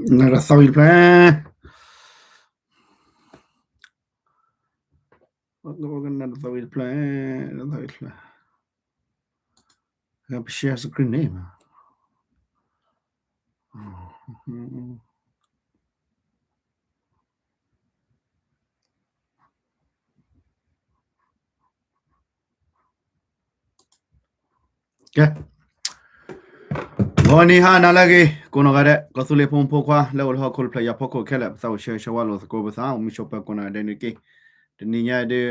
နတသီၣ်ဝံၤတဖျၢၣ်, နတသီၣ်ဝံၤတဖျၢၣ်, နတသီၣ်ဝံၤတဖျၢၣ်. I have a share screen န့ၣ် ကဲ, ဂီၤနံၤဟါနၤလၢအဂ့ၤ ကိးနီၢ်ဂၤဒဲး ကီၢ်သူလ့ၤဖိမုၣ်ဖိခွါ လၢအိၣ်လၢဟီၣ်ခိၣ်တဖျၢၣ်ညါဖီခိၣ်ခဲလၢာ် ပသးအိၣ်ဆၢဂ့ၤဆၢဝါလိာ်သကိးပသး အိၣ်မုာ်ဆိးပၢၤကိးနီၢ်ဂၤဒဲးန့ၣ်တက့ၢ်. တနံၤညါအံၤဒုး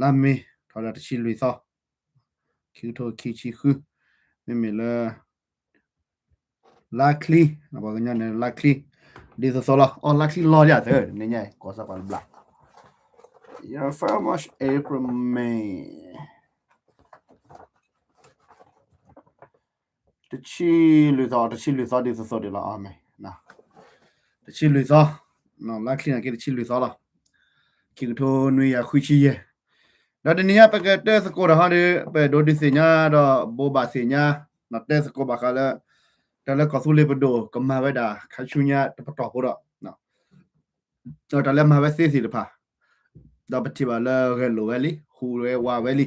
လါမ့ၤ ထီၣ်ဒီးတဆံလွံၢ်သီ, ခံကထိခံဆံဃု, မ့မ့ၢ်လၢ လါချံ, ပှၤကညီန့ၣ်လါချံ, ဒ်သိးသိးလီၤ. အိ လါချံလီၤဒၣ်သၢ နံၤညါ ကိးစၢ်ပှၤတဘျီ, March, April, May, တဆံလွံၢ်သီ, တဆံလွံၢ်သီ ဒ်သိးသိးဒ်လီၤ, တဆံလွံၢ်သီ, လါချံန့ၣ်က့ တဆံလွံၢ်သီလီၤ. ခံကထိနွံကယၤဃုဆံယဲၢ်, ဒီးတနံၤညါ ပကတဲသကိးတၢ်ဟီဒီး ပအဲၣ်ဒိးဒုးသ့ၣ်ညါဒီးဘိးဘၣ်သ့ၣ်ညါ, တဲသကိးဘၣ်ဃးလၢ တၢ်လၢကီၢ်သူလ့ၤပဒိၣ်ကမၤဝဲဒၣ် ခါဆူညါတပတီၢ်ဖိဒီး တၢ်လၢမၤဝဲသ့သ့ၣ်တဖၣ်, ဒီးပထံၣ်ဘၣ်လၢဂဲၤလိာ်ဝဲလံ ဟူးဝဲဝးဝဲလံ.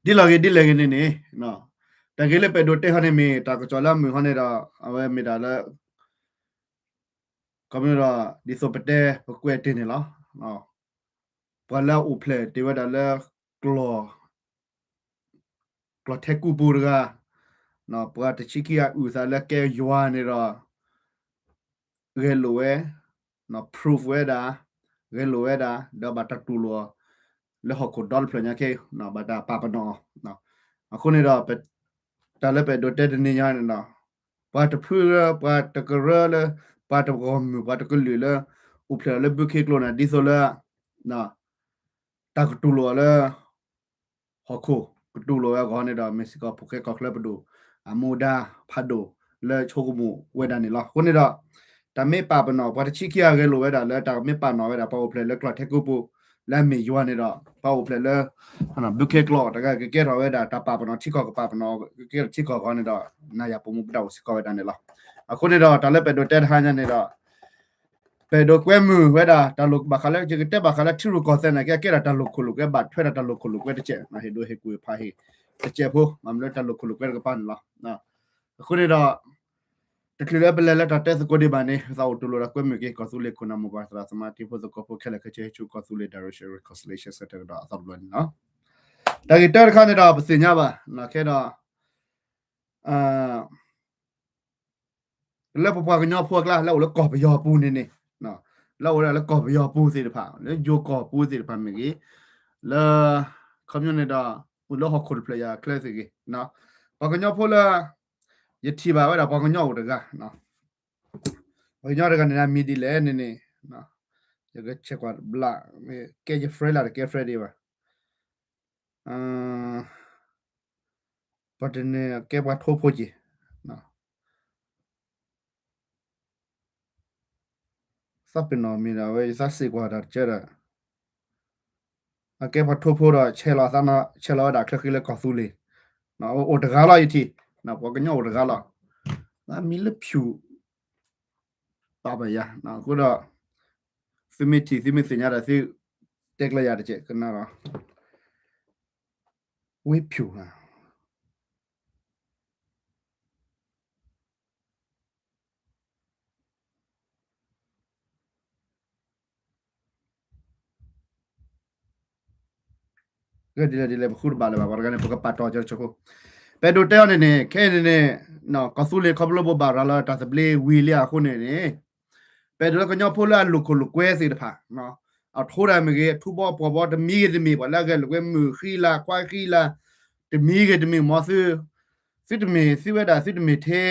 ဒ်လဲၣ်ဂ့ၤဒ်လဲၣ်ဂ့ၤန့ၣ်န့ၣ်, တၢ်ဂ့ၢ်လၢပအဲၣ်ဒိးတဲဟီန့ၣ်မ့ၢ် တၢ်ကစီၣ်လၢအမုာ်ဟီန့ၣ်ဒီး အဝဲမ့ၢ်တၢ်လၢ ခီမ့ၢ်ဒီး ဒ်သိးပတဲပကွဲးတ့ၢ်န့ၣ်လီၤ. ပှၤလၢအအိၣ်ဖျဲၣ်တ့ၢ်ဝဲဒၣ်လၢ ကျီၢ် ကျီၢ်ထဲကူၣ်ပူၤတဂၤ, ပှၤတဆံခံဂၤအုၣ်သးလၢကဲယွၤန့ၣ်ဒီး ဂဲၤလိာ်ဝဲ, proof ဝဲဒၣ်, ဂဲၤလိာ်ဝဲဒၣ် ဒီးဘၣ်တၢ်တူၢ်လိာ် လၢဟီၣ်ခိၣ်ဒီတဖျၢၣ်ညါခဲအံၤ ဘၣ်တၢ်ပာ်ပနီၣ်အီၤ. အဃိန့ၣ်ဒီး တၢ်လၢပအဲၣ်ဒိးတဲတနံၤညါန့ၣ်ဒီး ပှၤတဖုလၢ ပှၤတကရၢလၢ ပှၤတဂီၢ်မုၢ် ပှၤတကလုာ်လၢ အိၣ်ဖျဲၣ်လၢဘုခ့ကျိန့ၣ် ဒ်သိးလၢ တၢ်ကတူၢ်လိာ်အီၤလၢ ဟီၣ်ခိၣ် ကတူၢ်လိာ်ဝဲအဂီၢ်န့ၣ်ဒီး မ့ၢ်စ့ၢ်ကီးဖိၣ်ဃဲကီၢ်ချၢပဒိၣ် အမူဒါဖးဒိၣ်လၢဆိကမိၣ်ဝဲဒၣ်န့ၣ်လီၤ. အဃိန့ၣ်ဒီး တၢ်မ့ၢ်ပာ်ပနီၣ် ပှၤတဆံခံဂၤဂဲၤလိာ်ဝဲဒၣ်လၢ တၢ်မ့ၢ်ပာ်နီၣ်ဝဲဒၣ် ပှၤအိၣ်ဖျဲၣ်လၢကျီၢ်ထဲကူၣ်ပူၤ လၢအမ့ၢ်ယွၤန့ၣ်ဒီး ပှၤအိၣ်ဖျဲၣ်လၢ ဘုခ့ကျိတဂၤကကဲထီၣ်ဝဲဒၣ် တၢ်ပာ်ပနီၣ်ထံကီၢ် ကပာ်ပနီၣ်ကကဲထီၣ်ထံကီၢ်အဂီၢ်န့ၣ်ဒီး နၤယၤပိာ်မုၣ်ပတၢ်အိၣ်စ့ၢ်ကီးဝဲဒၣ်န့ၣ်လီၤ. အဃိန့ၣ်ဒီး တၢ်လၢပအဲၣ်ဒိးတဲတဟါညါန့ၣ်ဒီး ပအဲၣ်ဒိးကွဲမုာ်ဝဲဒၣ် တၢ်လိၣ်ဘၣ်ဃးလၢ ယကတဲဘၣ်ဃးလၢထံရူၢ်ကီၢ်သဲးန့ၣ် ကဲကဲဒၣ်တၢ်လိာ်ခိၣ်လိာ်ကွဲ ဘၣ်ထွဲဒၣ်တၢ်လိာ်ခိၣ်လိာ်ကွဲတစဲး ဟ့ၣ်ဒိးဟ့ၣ်ကူၣ်ဟ့ၣ်ဖးဟ့ၣ်တစဲးဖိ မ့ၢ်လၢတၢ်လိာ်ခိၣ်လိာ်ကွဲတကပၤန့ၣ်လီၤ. အဃိန့ၣ်ဒီး တချုးလၢပလဲၤလၢတၢ်တဲသကိးဒံးဘၣ်န့ၣ် ပသးအိၣ်တူၢ်လိာ်ဒီးကွဲမုာ်က့ၤ ကီၢ်သူလ့ၤခိၣ်နၢ်မိၢ်ပၢ်သရၣ်သမါ တံၤဖိသကိးဖိခဲလၢာ်ခဲဆ့ ဟဲဆူကီၢ်သူလ့ၤ Direction Reconciliation Centre ကဒီးအသီတဘျီန့ၣ်လီၤ. တၢ်ဂ့ၢ်တၢတခါန့ၣ်ဒီး ပသ့ၣ်ညါဘၣ် ခဲဒီး လၢပပှၤကညီဖိအကျါ လၢအိၣ်လၢကီၢ်ပယီၤပူၤန့ၣ်န့ၣ်, လၢအိၣ်လၢကီၢ်ပယီၤပူၤသ့ၣ်တဖၣ် လၢယိၤကီၢ်ပူၤသ့ၣ်တဖၣ်မ့ၢ်ဂ့ၤ, လၢ ခီပညီန့ၣ်ဒီး အိၣ်လၢဟီၣ်ခိၣ်တဖျၢၣ်ယၤချၢသ့ၣ်ဂ့ၤ, ပှၤကညီဖိလၢ ယထံၣ်ဘၣ်ဝဲဒၣ်ပှၤကညီအိၣ်တဂၤ, ပှၤကညီတဂၤန့ၣ် အမံၤဒ်လဲၣ်န့ၣ်န့ၣ်, ယကဆဲးကွၢ်တဘျီ, ကဲယ friend လၢတကဲ friend ဒံးဘၣ် ပှၤတန့ၣ်ကဲပှၤထိဖိက့ၤ, သးပ့ၤနီၣ်မ့ၢ်ဒၣ်ဝဲ ယသးစ့ၢ်ကွၢ်တၢ်တကဲဒီး, အကဲပှၤထိဖိဒီး ဆဲးလီၤအသးဆဲးလီၤဝဲဒၣ်ချၢဃံလၢကီၢ်သူလ့ၤ, အိၣ်တဂၤလီၤယထံၣ်, ပှၤကညီအိၣ်တဂၤလီၤ, အမံၤလၢဖၠူၣ် ပာ်ပယၤ, အဃိဒီး သုမ့ၢ်ထံၣ် သုမ့ၢ်သ့ၣ်ညါဒီးသု တဲကျဲယၤတကဲးကနၣ်ဒီး ဝ့ၢ်ဖၠူၣ်ဧါ ဒ်လဲၣ်ဒ်လဲၣ် ပဃုတဘၣ်လၢၤဘၣ် ပှၤတဂၤန့ၣ် ပကပာ်တီၢ်ကၠီတဆိဖိ, ပအဲၣ်ဒိးတဲအီၤန့ၣ်န့ၣ် ခဲအံၤန့ၣ်န့ၣ် ကီၢ်သူလ့ၤခီဖျိဘိးဘၣ်ရၤလီၤတၢ်သဘျ့ဝံၤလံအဃိန့ၣ်န့ၣ် ပအဲၣ်ဒိးလၢကညီဖိလၢအလိာ်ခိၣ်လိာ်ကွဲသ့ၣ်တဖၣ် အထိတၢ်မ့ၢ်ဂ့ၤ အထူဘီပှီၢ်ဘီ တမံၤဂ့ၤတမံၤ ပှၤလၢအဂဲၤလိာ်ကွဲမုၣ်ဃံလၤခွါဃံလၤ တမံၤဂ့ၤတမံၤ မ်သု သုတမ့ၢ်သုဝဲဒၣ် သုတမ့ၢ်ထဲ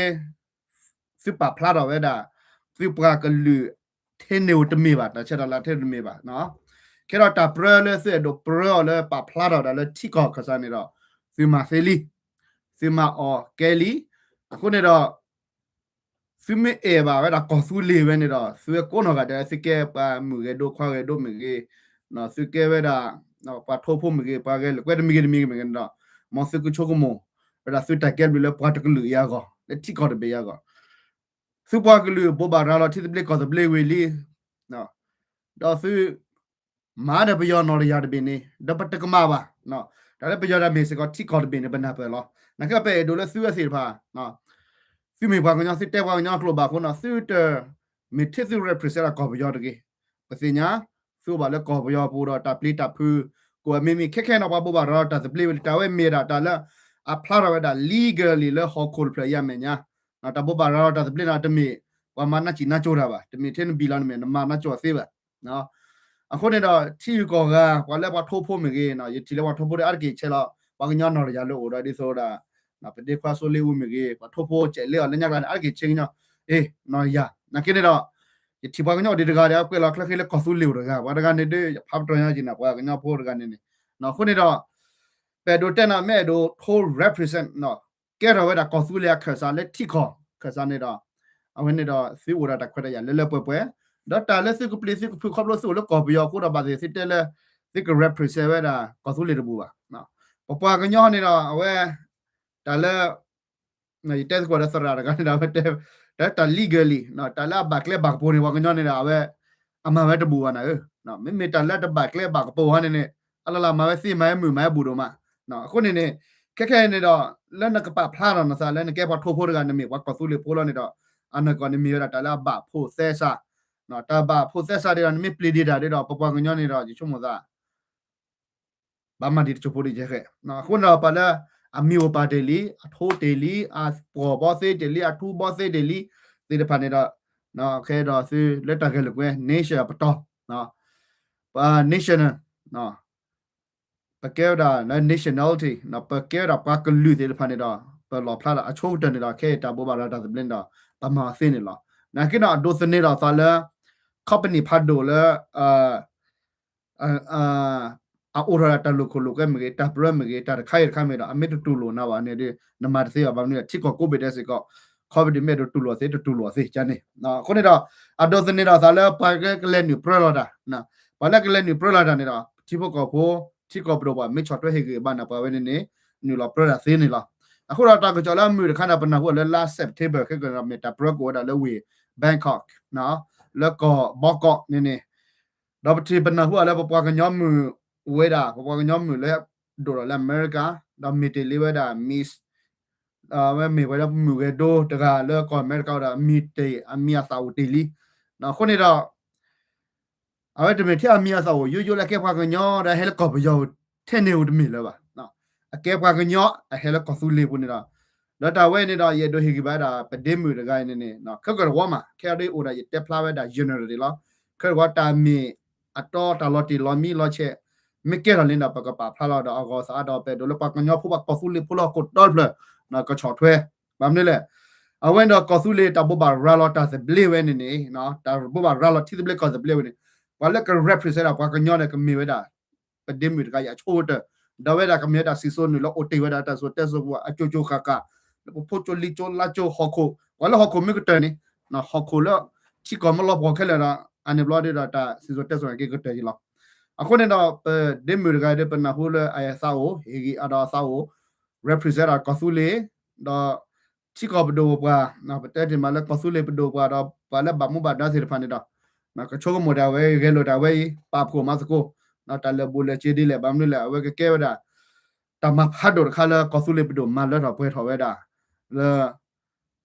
သုပာ်ဖျါထီၣ်ဝဲဒၣ် သုပှၤကလုာ်ထဲန့ၣ်ဧိၤတမ့ၢ်ဘၣ် တၢ်ဆဲးတၢ်လၤထဲတမ့ၢ်ဘၣ်, ခဲဒီးတၢ်ပြၢလၢသုအဲၣ်ဒိးပြၢအီၤလၢပာ်ဖျါထီၣ်ဒၣ်လၢထံကီၢ်ခၢၣ်စးန့ၣ်ဒီး သုမၤသ့လံ, သုမၤအီၤကဲလံ, အဃိန့ၣ်ဒီး သုမ့ၢ်အဲၣ်ဘၣ်ဝဲဒၣ်ကီၢ်သူလ့ၤဝဲန့ၣ်ဒီး သုဝဲကိးနီၢ်ဂၤဒဲးသုကဲပှၤမုၣ်ဂဲၤဒိခွါဂဲၤဒိမ့ၢ်ဂ့ၤ, သုကဲဝဲဒၣ် ပှၤထိဖိမ့ၢ်ဂ့ၤ ပှၤဂဲၤလိာ်ကွဲတမံၤဂ့ၤတမံၤမ့ၢ်ဂ့ၤန့ၣ်ဒီး မ်သုကဆိကမိၣ် ဝဲဒၣ်သုတၢ်ကဲဘျုးလၢပှၤတကလုာ်အံၤအဂီၢ် လၢထံကီၢ်တဘ့ၣ်အံၤအဂီၢ်, သုပှၤကလုာ်ဘိးဘၣ်ရၤလီၤထံသဘျ့ကီၢ်သဘျ့ဝံၤလံ, ဒီးသု မၤဒီးပယီၤနီၢ်တယၢ်တဘ့ၣ်န့ၣ် ဒီးပတကမၣ်ဘၣ်, တၢ်လၢပယီၤတၢ်မ့ၢ်စ့ၢ်ကီးထံကီၢ်တဘ့ၣ်န့ၣ် ပနၢ်ပၢၢ်လီၤ. နာ်က့ပအဲၣ်ဒိးလၢသုဝဲသ့ၣ်တဖၣ် သုမ့ၢ်ပှၤကညီ သုတဲပှၤကညီကျိာ်ဘၣ်အဃိန့ၣ် သုတမ့ၢ်ထဲသု represent ဒၣ်ကီၢ်ပယီၤတဂ့ၤ. ပသ့ၣ်ညါ သုအိၣ်ဘၣ်လၢကီၢ်ပယီၤပူၤဒီးတၢ်ပျံၤတၢ်ဖုး ကအိၣ်မ့မ့ၢ်ခဲခဲန့ၣ် ပှၤဘိးဘၣ်ရၤလီၤတၢ်သဘျ့ဝံၤလံ တၢ်ဝဲမ့ၢ်ဒၣ်တၢ်လၢ အဖျါထီၣ်ဝဲဒၣ် legally လၢဟီၣ်ခိၣ်တဖျၢၣ်အံၤအမဲာ်ညါ, တၢ်ဘိးဘၣ်ရၤလီၤတၢ်သဘျ့န့ၣ် တမ့ၢ်ပှၤမၤနၢ်စံၣ်နၢ်ကၠိတၢ်ဘၣ်, တမ့ၢ်ထဲနဘံၣ်လီၤန့ၣ်မ့ၢ် နမၤနၢ်ကၠိအီၤသ့ဘၣ်. အဃိန့ၣ်ဒီး ထံဂုၤကီၢ်ဂၤ ပှၤလၢပှၤထိဖိမ့ၢ်ဂ့ၤ, ယထံၣ်လၢပှၤထိဖိဒီးအါတက့ၢ်ဆဲးလီၤ ပှၤကညီနီၢ်တယၢ်လၢအိၣ်ဒီးဒ်သိးဒၣ် ပဒ့ခွါစိလ့အူမ့ၢ်ဂ့ၤ ပှၤထိဖိကဲးလ့အီၤလၢညါကျါန့ၣ် အါတက့ၢ်ဆ့ကညီ, အ့ၣ် နီၢ်တယၢ် နာ်က့န့ၣ်ဒီး ယထံၣ်ပှၤကညီအိၣ်ဒံးတဂၤဒီး အကွဲးလီၤချၢဃ့လၢကီၢ်သူလ့ၤအိၣ်တဂၤ ပှၤတဂၤန့ၣ်ဒ် ယဖးပတြၢၤညီက့ၤနၤ ပှၤကညီဖိတဂၤန့ၣ်န့ၣ်, အဃိန့ၣ်ဒီး ပအဲၣ်ဒိးတဲနၤ မ့ၢ်အဲၣ်ဒိးထိ represent ကဲထီၣ်ဝဲဒၣ်ကီၢ်သူလ့ၤအခၢၣ်စးလၢထံကီၢ်ခၢၣ်စးန့ၣ်ဒီး အဝဲန့ၣ်ဒီးသုအိၣ်ဒီးတၢ်ခွဲးတၢ်ယာ်လၢလၢပှဲၤပှဲၤ, ဒီးတၢ်လၢသုကပျံၤသုကဖုးခီဖျိသုအိၣ်လၢကီၢ်ပယီၤအဃိဒီး ဘၣ်သ့ၣ်သုတဲလၢ သုက represent ဝဲဒၣ်ကီၢ်သူလ့ၤတဘူၣ်ဘၣ်. ပပှၤကညီန့ၣ်ဒီး အဝဲ တၢ်လၢ ယတဲသကိးဒီးသရၣ်တဂၤန့ၣ်ဒီး အဝဲတဲ တၢ်လၢတၢ် legally တၢ်လၢအဘၣ်ကျဲဘၣ်ကပူၤန့ၣ် ပှၤကညီန့ၣ်ဒီး အဝဲ အမၤဝဲတဘူၣ်ဘၣ်နၤဧၢ, မ့မ့ၢ်တၢ်လၢတဘၣ်ကျဲဘၣ်ကပူၤဟီန့ၣ်န့ၣ် အလီၢ်လၢ်မၤဝဲသ့မၤဝဲမုာ်မၤဝဲဘူၣ်ဒိၣ်မး. အဃိန့ၣ်န့ၣ် ခဲခဲအံၤန့ၣ်ဒီး လၢနကပာ်ဖျါထီၣ်နသးလၢနကဲပှၤထိဖိတဂၤ နမ့ၢ်ပှၤကီၢ်သူလ့ၤဖိလီၤန့ၣ်ဒီး အနီၢ်ကီၢ်န့ၣ်မ့ၢ်ဝဲဒၣ်တၢ်လၢအဘၣ်ဖိသဲစး, တၢ်ဘၣ်ဖိသဲစးဒီး နမ့ၢ်ပျံၤဒံးတၢ်ဒီး ပပှၤကညီန့ၣ်ဒီး ယဆိကမိၣ်သး ဘၣ်မၤဒံးတစိၢ်ဖိဒံးယဲဃဲ, အဃိန့ၣ်ဒီး ပှၤလၢအမံၤအိၣ်ပာ်တ့ၢ်လံ, အထိတ့ၢ်လံ, အပှီၢ်ဘီသ့တ့ၢ်လံ, အထူဘီသ့တ့ၢ်လံ, သ့ၣ်တဖၣ်န့ၣ်ဒီး ခဲဒီးသုလၢတၢ်ဂဲၤလိာ်ကွဲ nation အပတီၢ်, ပ national ပကဲဝဲဒၣ်လၢ nationality ပကဲဝဲဒၣ်ပှၤကလုာ်သ့ၣ်တဖၣ်န့ၣ်ဒီး ပလီၣ်ဖျါဒီးအဆိကတၢၢ်န့ၣ်ဒီး ခဲအံၤတၢ်ဘိးဘၣ်ရၤတၢ်သဘျ့န့ၣ်ဒီး ပမၤအီၤသ့န့ၣ်လီၤ. နာ်က့န့ၣ် အဒိးသန့ၤဒီးသးလၢ company ဖးဒိၣ်လၢ အအိၣ်ထီၣ်ဒၣ်တၢ်လိာ်ခိၣ်လိာ်ကွဲမ့ၢ်ဂ့ၤ, တၢ်ပြၢမ့ၢ်ဂ့ၤ, တၢ်တခါအံၤတခါမ့ၢ်ဒီး အမ့ၢ်တတူၢ်လိာ်နၤဘၣ်န့ၣ်ဒီး နမၤတသ့ဘၣ်. ဘၣ်မနုၤလဲၣ် ထံကီၢ်ကိးဘ့ၣ်ဒဲးစ့ၢ်ကီး company မ့ၢ်အဲၣ်ဒိးတူၢ်လိာ်သ့ တတူၢ်လိာ်သ့န့ၣ်. အဃိန့ၣ်ဒီး အဒိးသန့ၤဒီးသးလၢပှၤလၢကလဲၤနုာ်ပြၢလီၤတၢ်, ပှၤလၢကလဲၤနုာ်ပြၢလီၤတၢ်န့ၣ်ဒီး ထံဖိကီၢ်ဖိ ထံကီၢ်ပဒိၣ်ပှၤမ့ၢ်ဆီၣ်ထွဲဟ့ၣ်ဂံၢ်ဘါနၤ ပှၤဝဲန့ၣ်န့ၣ် နုာ်လီၤပြၢတၢ်သ့န့ၣ်လီၤ. အဃိဒီးတၢ်ကစီၣ်လၢအမုာ်တခါန့ၣ် ပနၢ်ဟူအီၤလၢလါ September ခဲကနံၣ်ဒီးမ့ၢ်တၢ်ပြၢကအိၣ်ဝဲဒၣ်လၢဝ့ၢ် Bangkok လၢကီၢ်ဘီကီးန့ၣ်န့ၣ် ဒီးပထံၣ်ပနၢ်ဟူအီၤလၢပပှၤကညီမုၣ်ဝဲဒၣ် ပပှၤကညီမုၣ်လၢဒိၣ်ထီၣ်လၢအမဲရကၤ ဒီးမ့ၢ်တ့ၢ်လံဝဲဒၣ် Miss ဝဲမ့ၢ်ပှၤလၢမုၣ်ဂဲၤဒိတဂၤလၢကီၢ်အမဲရကၤဝဲဒီး အမံၤတ့ၢ် အမံၤအသးအိၣ်တ့ၢ်လံ. အဃိန့ၣ်ဒီး အဝဲတမ့ၢ်ထဲအမံၤအသးအိၣ် ယိယိလၢအကဲပှၤကညီဒီးဟဲလၢကီၢ်ပယီၤထဲန့ၣ်ဧိၤတမ့ၢ်လၢၤဘၣ်. အကဲပှၤကညီ အဟဲလၢကီၢ်သူလ့ၤပူၤန့ၣ်ဒီး ဒီးတၢ်ဝဲန့ၣ်ဒီး ယအဲၣ်ဒိးဟ့ၣ်ဂံၢ်ဘါဒၣ်ပဒ့မုၣ်တဂၤအံၤန့ၣ်န့ၣ် ခဲကတဝီမး ခဲအံၤဒ်အိၣ်ဒီးယတဲဖျါဝဲဒၣ် general လီၤ. ခဲကတဝီတၢ်မ့ၢ်အတီတၢ်လီၤတံၢ်လီၤမံလီၤဆဲး မ့ၢ်ကဲထီၣ်လံဒီး ပကပာ်ဖျါလီၤဒီးအဂီၢ်သးဒီး ပအဲၣ်ဒိးလၢပှၤကညီဖိပှၤကီၢ်သူလ့ၤဖိလၢဟီၣ်ခိၣ်ဒီတဖျၢၣ် ကဆီၣ်ထွဲ ဘၣ်မနုၤလဲၣ် အဝဲန့ၣ်ဒီးကီၢ်သူလ့ၤတၢ်ဘိးဘၣ်ရၤလီၤတၢ်သဘျ့ဝဲန့ၣ်န့ၣ် တၢ်ဘိးဘၣ်ရၤလီၤထံသဘျ့ကီၢ်သဘျ့ဝဲန့ၣ် ပှၤလၢက represent ဒၣ်ပှၤကညီဒီးကမ့ၢ်ဝဲဒၣ် ပဒ့မုၣ်တဂၤအံၤအဆိကတၢၢ် ဒီးဝဲဒၣ်ကမ့ၢ်ဝဲဒၣ်စံၣ်စိၤနုာ်လၢအိၣ်တ့ၢ်ဝဲဒၣ်တၢ်စံၣ်စိၤတဲစိၤပူၤအကၠိကၠိဃၣ်ဃၣ် လၢပဖိကၠိလံကၠိလါကၠိဟီၣ်ခိၣ် ပှၤလၢဟီၣ်ခိၣ်မ့ၢ်ကတၢၢ်န့ၣ် ဟီၣ်ခိၣ်လၢထံကီၢ်မ့ၢ်လီၤပှီၢ်ခဲလၢာ်ဒီး အန့ၣ်ဘျီဒီးတၢ်စံၣ်စိၤတဲစိၤက့ၤကတၢၢ်အံၤလီၤ. အဃိန့ၣ်ဒီး ပဒ့မုၣ်တဂၤဒီးပနၢ်ဟူလၢအသးအိၣ် ဟ့ၣ်ဂံၢ်အဒီးအသးအိၣ် represent ဒီးကီၢ်သူလ့ၤ ဒီး ထံကီၢ်ပဒိၣ်ပပှၢ် ပတဲတ့ၢ်မးလၢကီၢ်သူလ့ၤပဒိၣ်ပပှၢ်ဒီး ပှၤလၢဘၣ်မူဘၣ်ဒါသ့ၣ်တဖၣ်န့ၣ်ဒီး ကဆိကမိၣ်တၢ်ဝဲအံၤ ဂဲၤလိာ်တၢ်ဝဲအံၤ ပာ်ဖှိၣ်မၤသကိး တၢ်လၢာ်ဘူၣ်လၢာ်စ့ဒ်လဲၣ် ဘၣ်မနုၤလဲၣ် အဝဲကကဲဝဲဒၣ် တၢ်မၤဖးဒိၣ်တခါလၢကီၢ်သူလ့ၤပဒိၣ်မၤလၢထီၣ်ပှဲၤထီၣ်ဝဲဒၣ် လၢ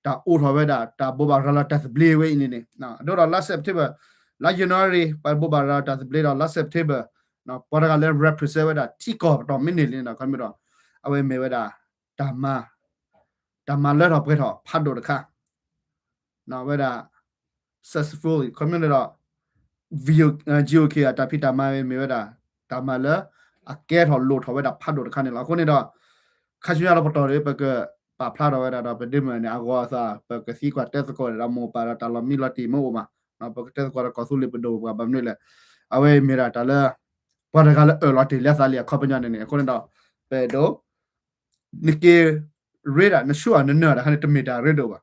တၢ်အိးထီၣ်ဝဲဒၣ် တၢ်ဘိးဘၣ်ရၤလီၤတၢ်သဘျ့ဝဲအံၤန့ၣ်န့ၣ် အဒိဒီးလါ September လါ January ပှၤဘိးဘၣ်ရၤလီၤတၢ်သဘျ့ဒီးလါ September ပှၤတဂၤလၢ represent ဝဲဒၣ်ထံကီၢ်ပတီၢ်မ့ၢ်န့ၢ်လံန့ၣ်ဒီး ခီမ့ၢ်ဒီး အဝဲမ့ၢ်ဝဲဒၣ် တၢ်မၤ တၢ်မၤလၢထီၣ်ပှဲၤထီၣ်ဖးဒိၣ်တခါ ဝဲဒၣ် successful ခီမ့ၢ်န့ၣ်ဒီး GOK အတၢ်ဖံးတၢ်မၤဝဲမ့ၢ်ဝဲဒၣ် တၢ်မၤလၢ အကဲထီၣ်လိၣ်ထီၣ်ဝဲဒၣ်ဖးဒိၣ်တခါန့ၣ်လီၤ. အဃိန့ၣ်ဒီး ခါဆူညါလီၤပတီၢ်ဒီး ပကပာ်ဖျါထီၣ်ဝဲဒၣ်ဒီး ပဒ့မုၣ်န့ၣ် အဂီၢ်အသး ပကသံကွၢ်တဲသကိးဒီး မိၢ်ပၢ်ဒီးတၢ်လီၤမံလီၤတံၢ်မ့ၢ်အိၣ်မး ပကတဲသကိးဒီးကီၢ်သူလ့ၤပဒိၣ်ပပှၢ်ဘၣ်မနုၤလဲၣ် အဝဲမ့ၢ်ဒၣ်တၢ်လၢ ပှၤတဂၤလၢအၢၣ်လီၤတ့ၢ်လၢသးလံအခီပညီန့ၣ်န့ၣ် အဃိန့ၣ်ဒီး ပအဲၣ်ဒိး နက့ၤရ့ဒၣ် နဆူၣ်အီၤနနၢၤတခါန့ၣ် တမ့ၢ်တၢ်ရ့ဒိၣ်ဘၣ်.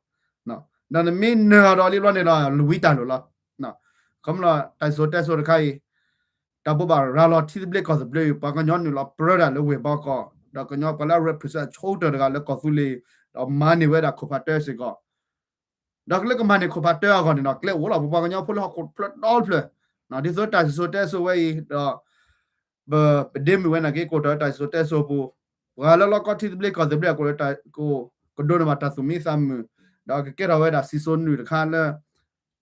ဒီးနမ့ၢ်နၢၤဒီးလံဘျီန့ၣ်ဒီး လဝံတၢ်လိာ်လီၤ. ခီမ့ၢ်လီၤ တၢ်စံၣ်စိၤတဲစိၤတခါအံၤ တၢ်ဘိးဘၣ်ရၤလီၤထံသဘျ့ကီၢ်သဘျ့အံၤ ပှၤကညီနုာ်လီၤပြၢတၢ်လၢဝ့ၢ်ဘီကီး ဒီးကညီပှၤလၢ represent အဆိကတၢၢ်တဂၤလၢကီၢ်သူလ့ၤ ဒီးမၤန့ၢ်ဝဲဒၣ်ခိၣ်ဖးတၢစ့ၢ်ကီး ဒီးလၢကမၤန့ၢ်ခိၣ်ဖးတၢၢ်အဂီၢ်န့ၣ်ဒီး ကျဲအိၣ်လီၤ ပပှၤကညီဖိလၢဟီၣ်ခိၣ်ဖျၢၣ်ဒီဖျၢၣ်, ဒ်သိးတၢ်စံၣ်စိၤတဲစိၤဝဲအံၤဒီး ပ ပဒ့မုၢ်ဝဲနာ်က့ ကိးတီၤတၢ်စံၣ်စိၤတဲစိၤပူၤ, ပှၤလၢလီၢ်ကီၢ်ထံသဘျ့ကီၢ်သဘျ့အကိးလၢ ကဒိးန့ၢ်ဘၣ်တၢ်သူၣ်မံသးမုာ်, ဒီးကကဲထီၣ်ဝဲဒၣ်စံၣ်စိၤနုာ်တခါလၢ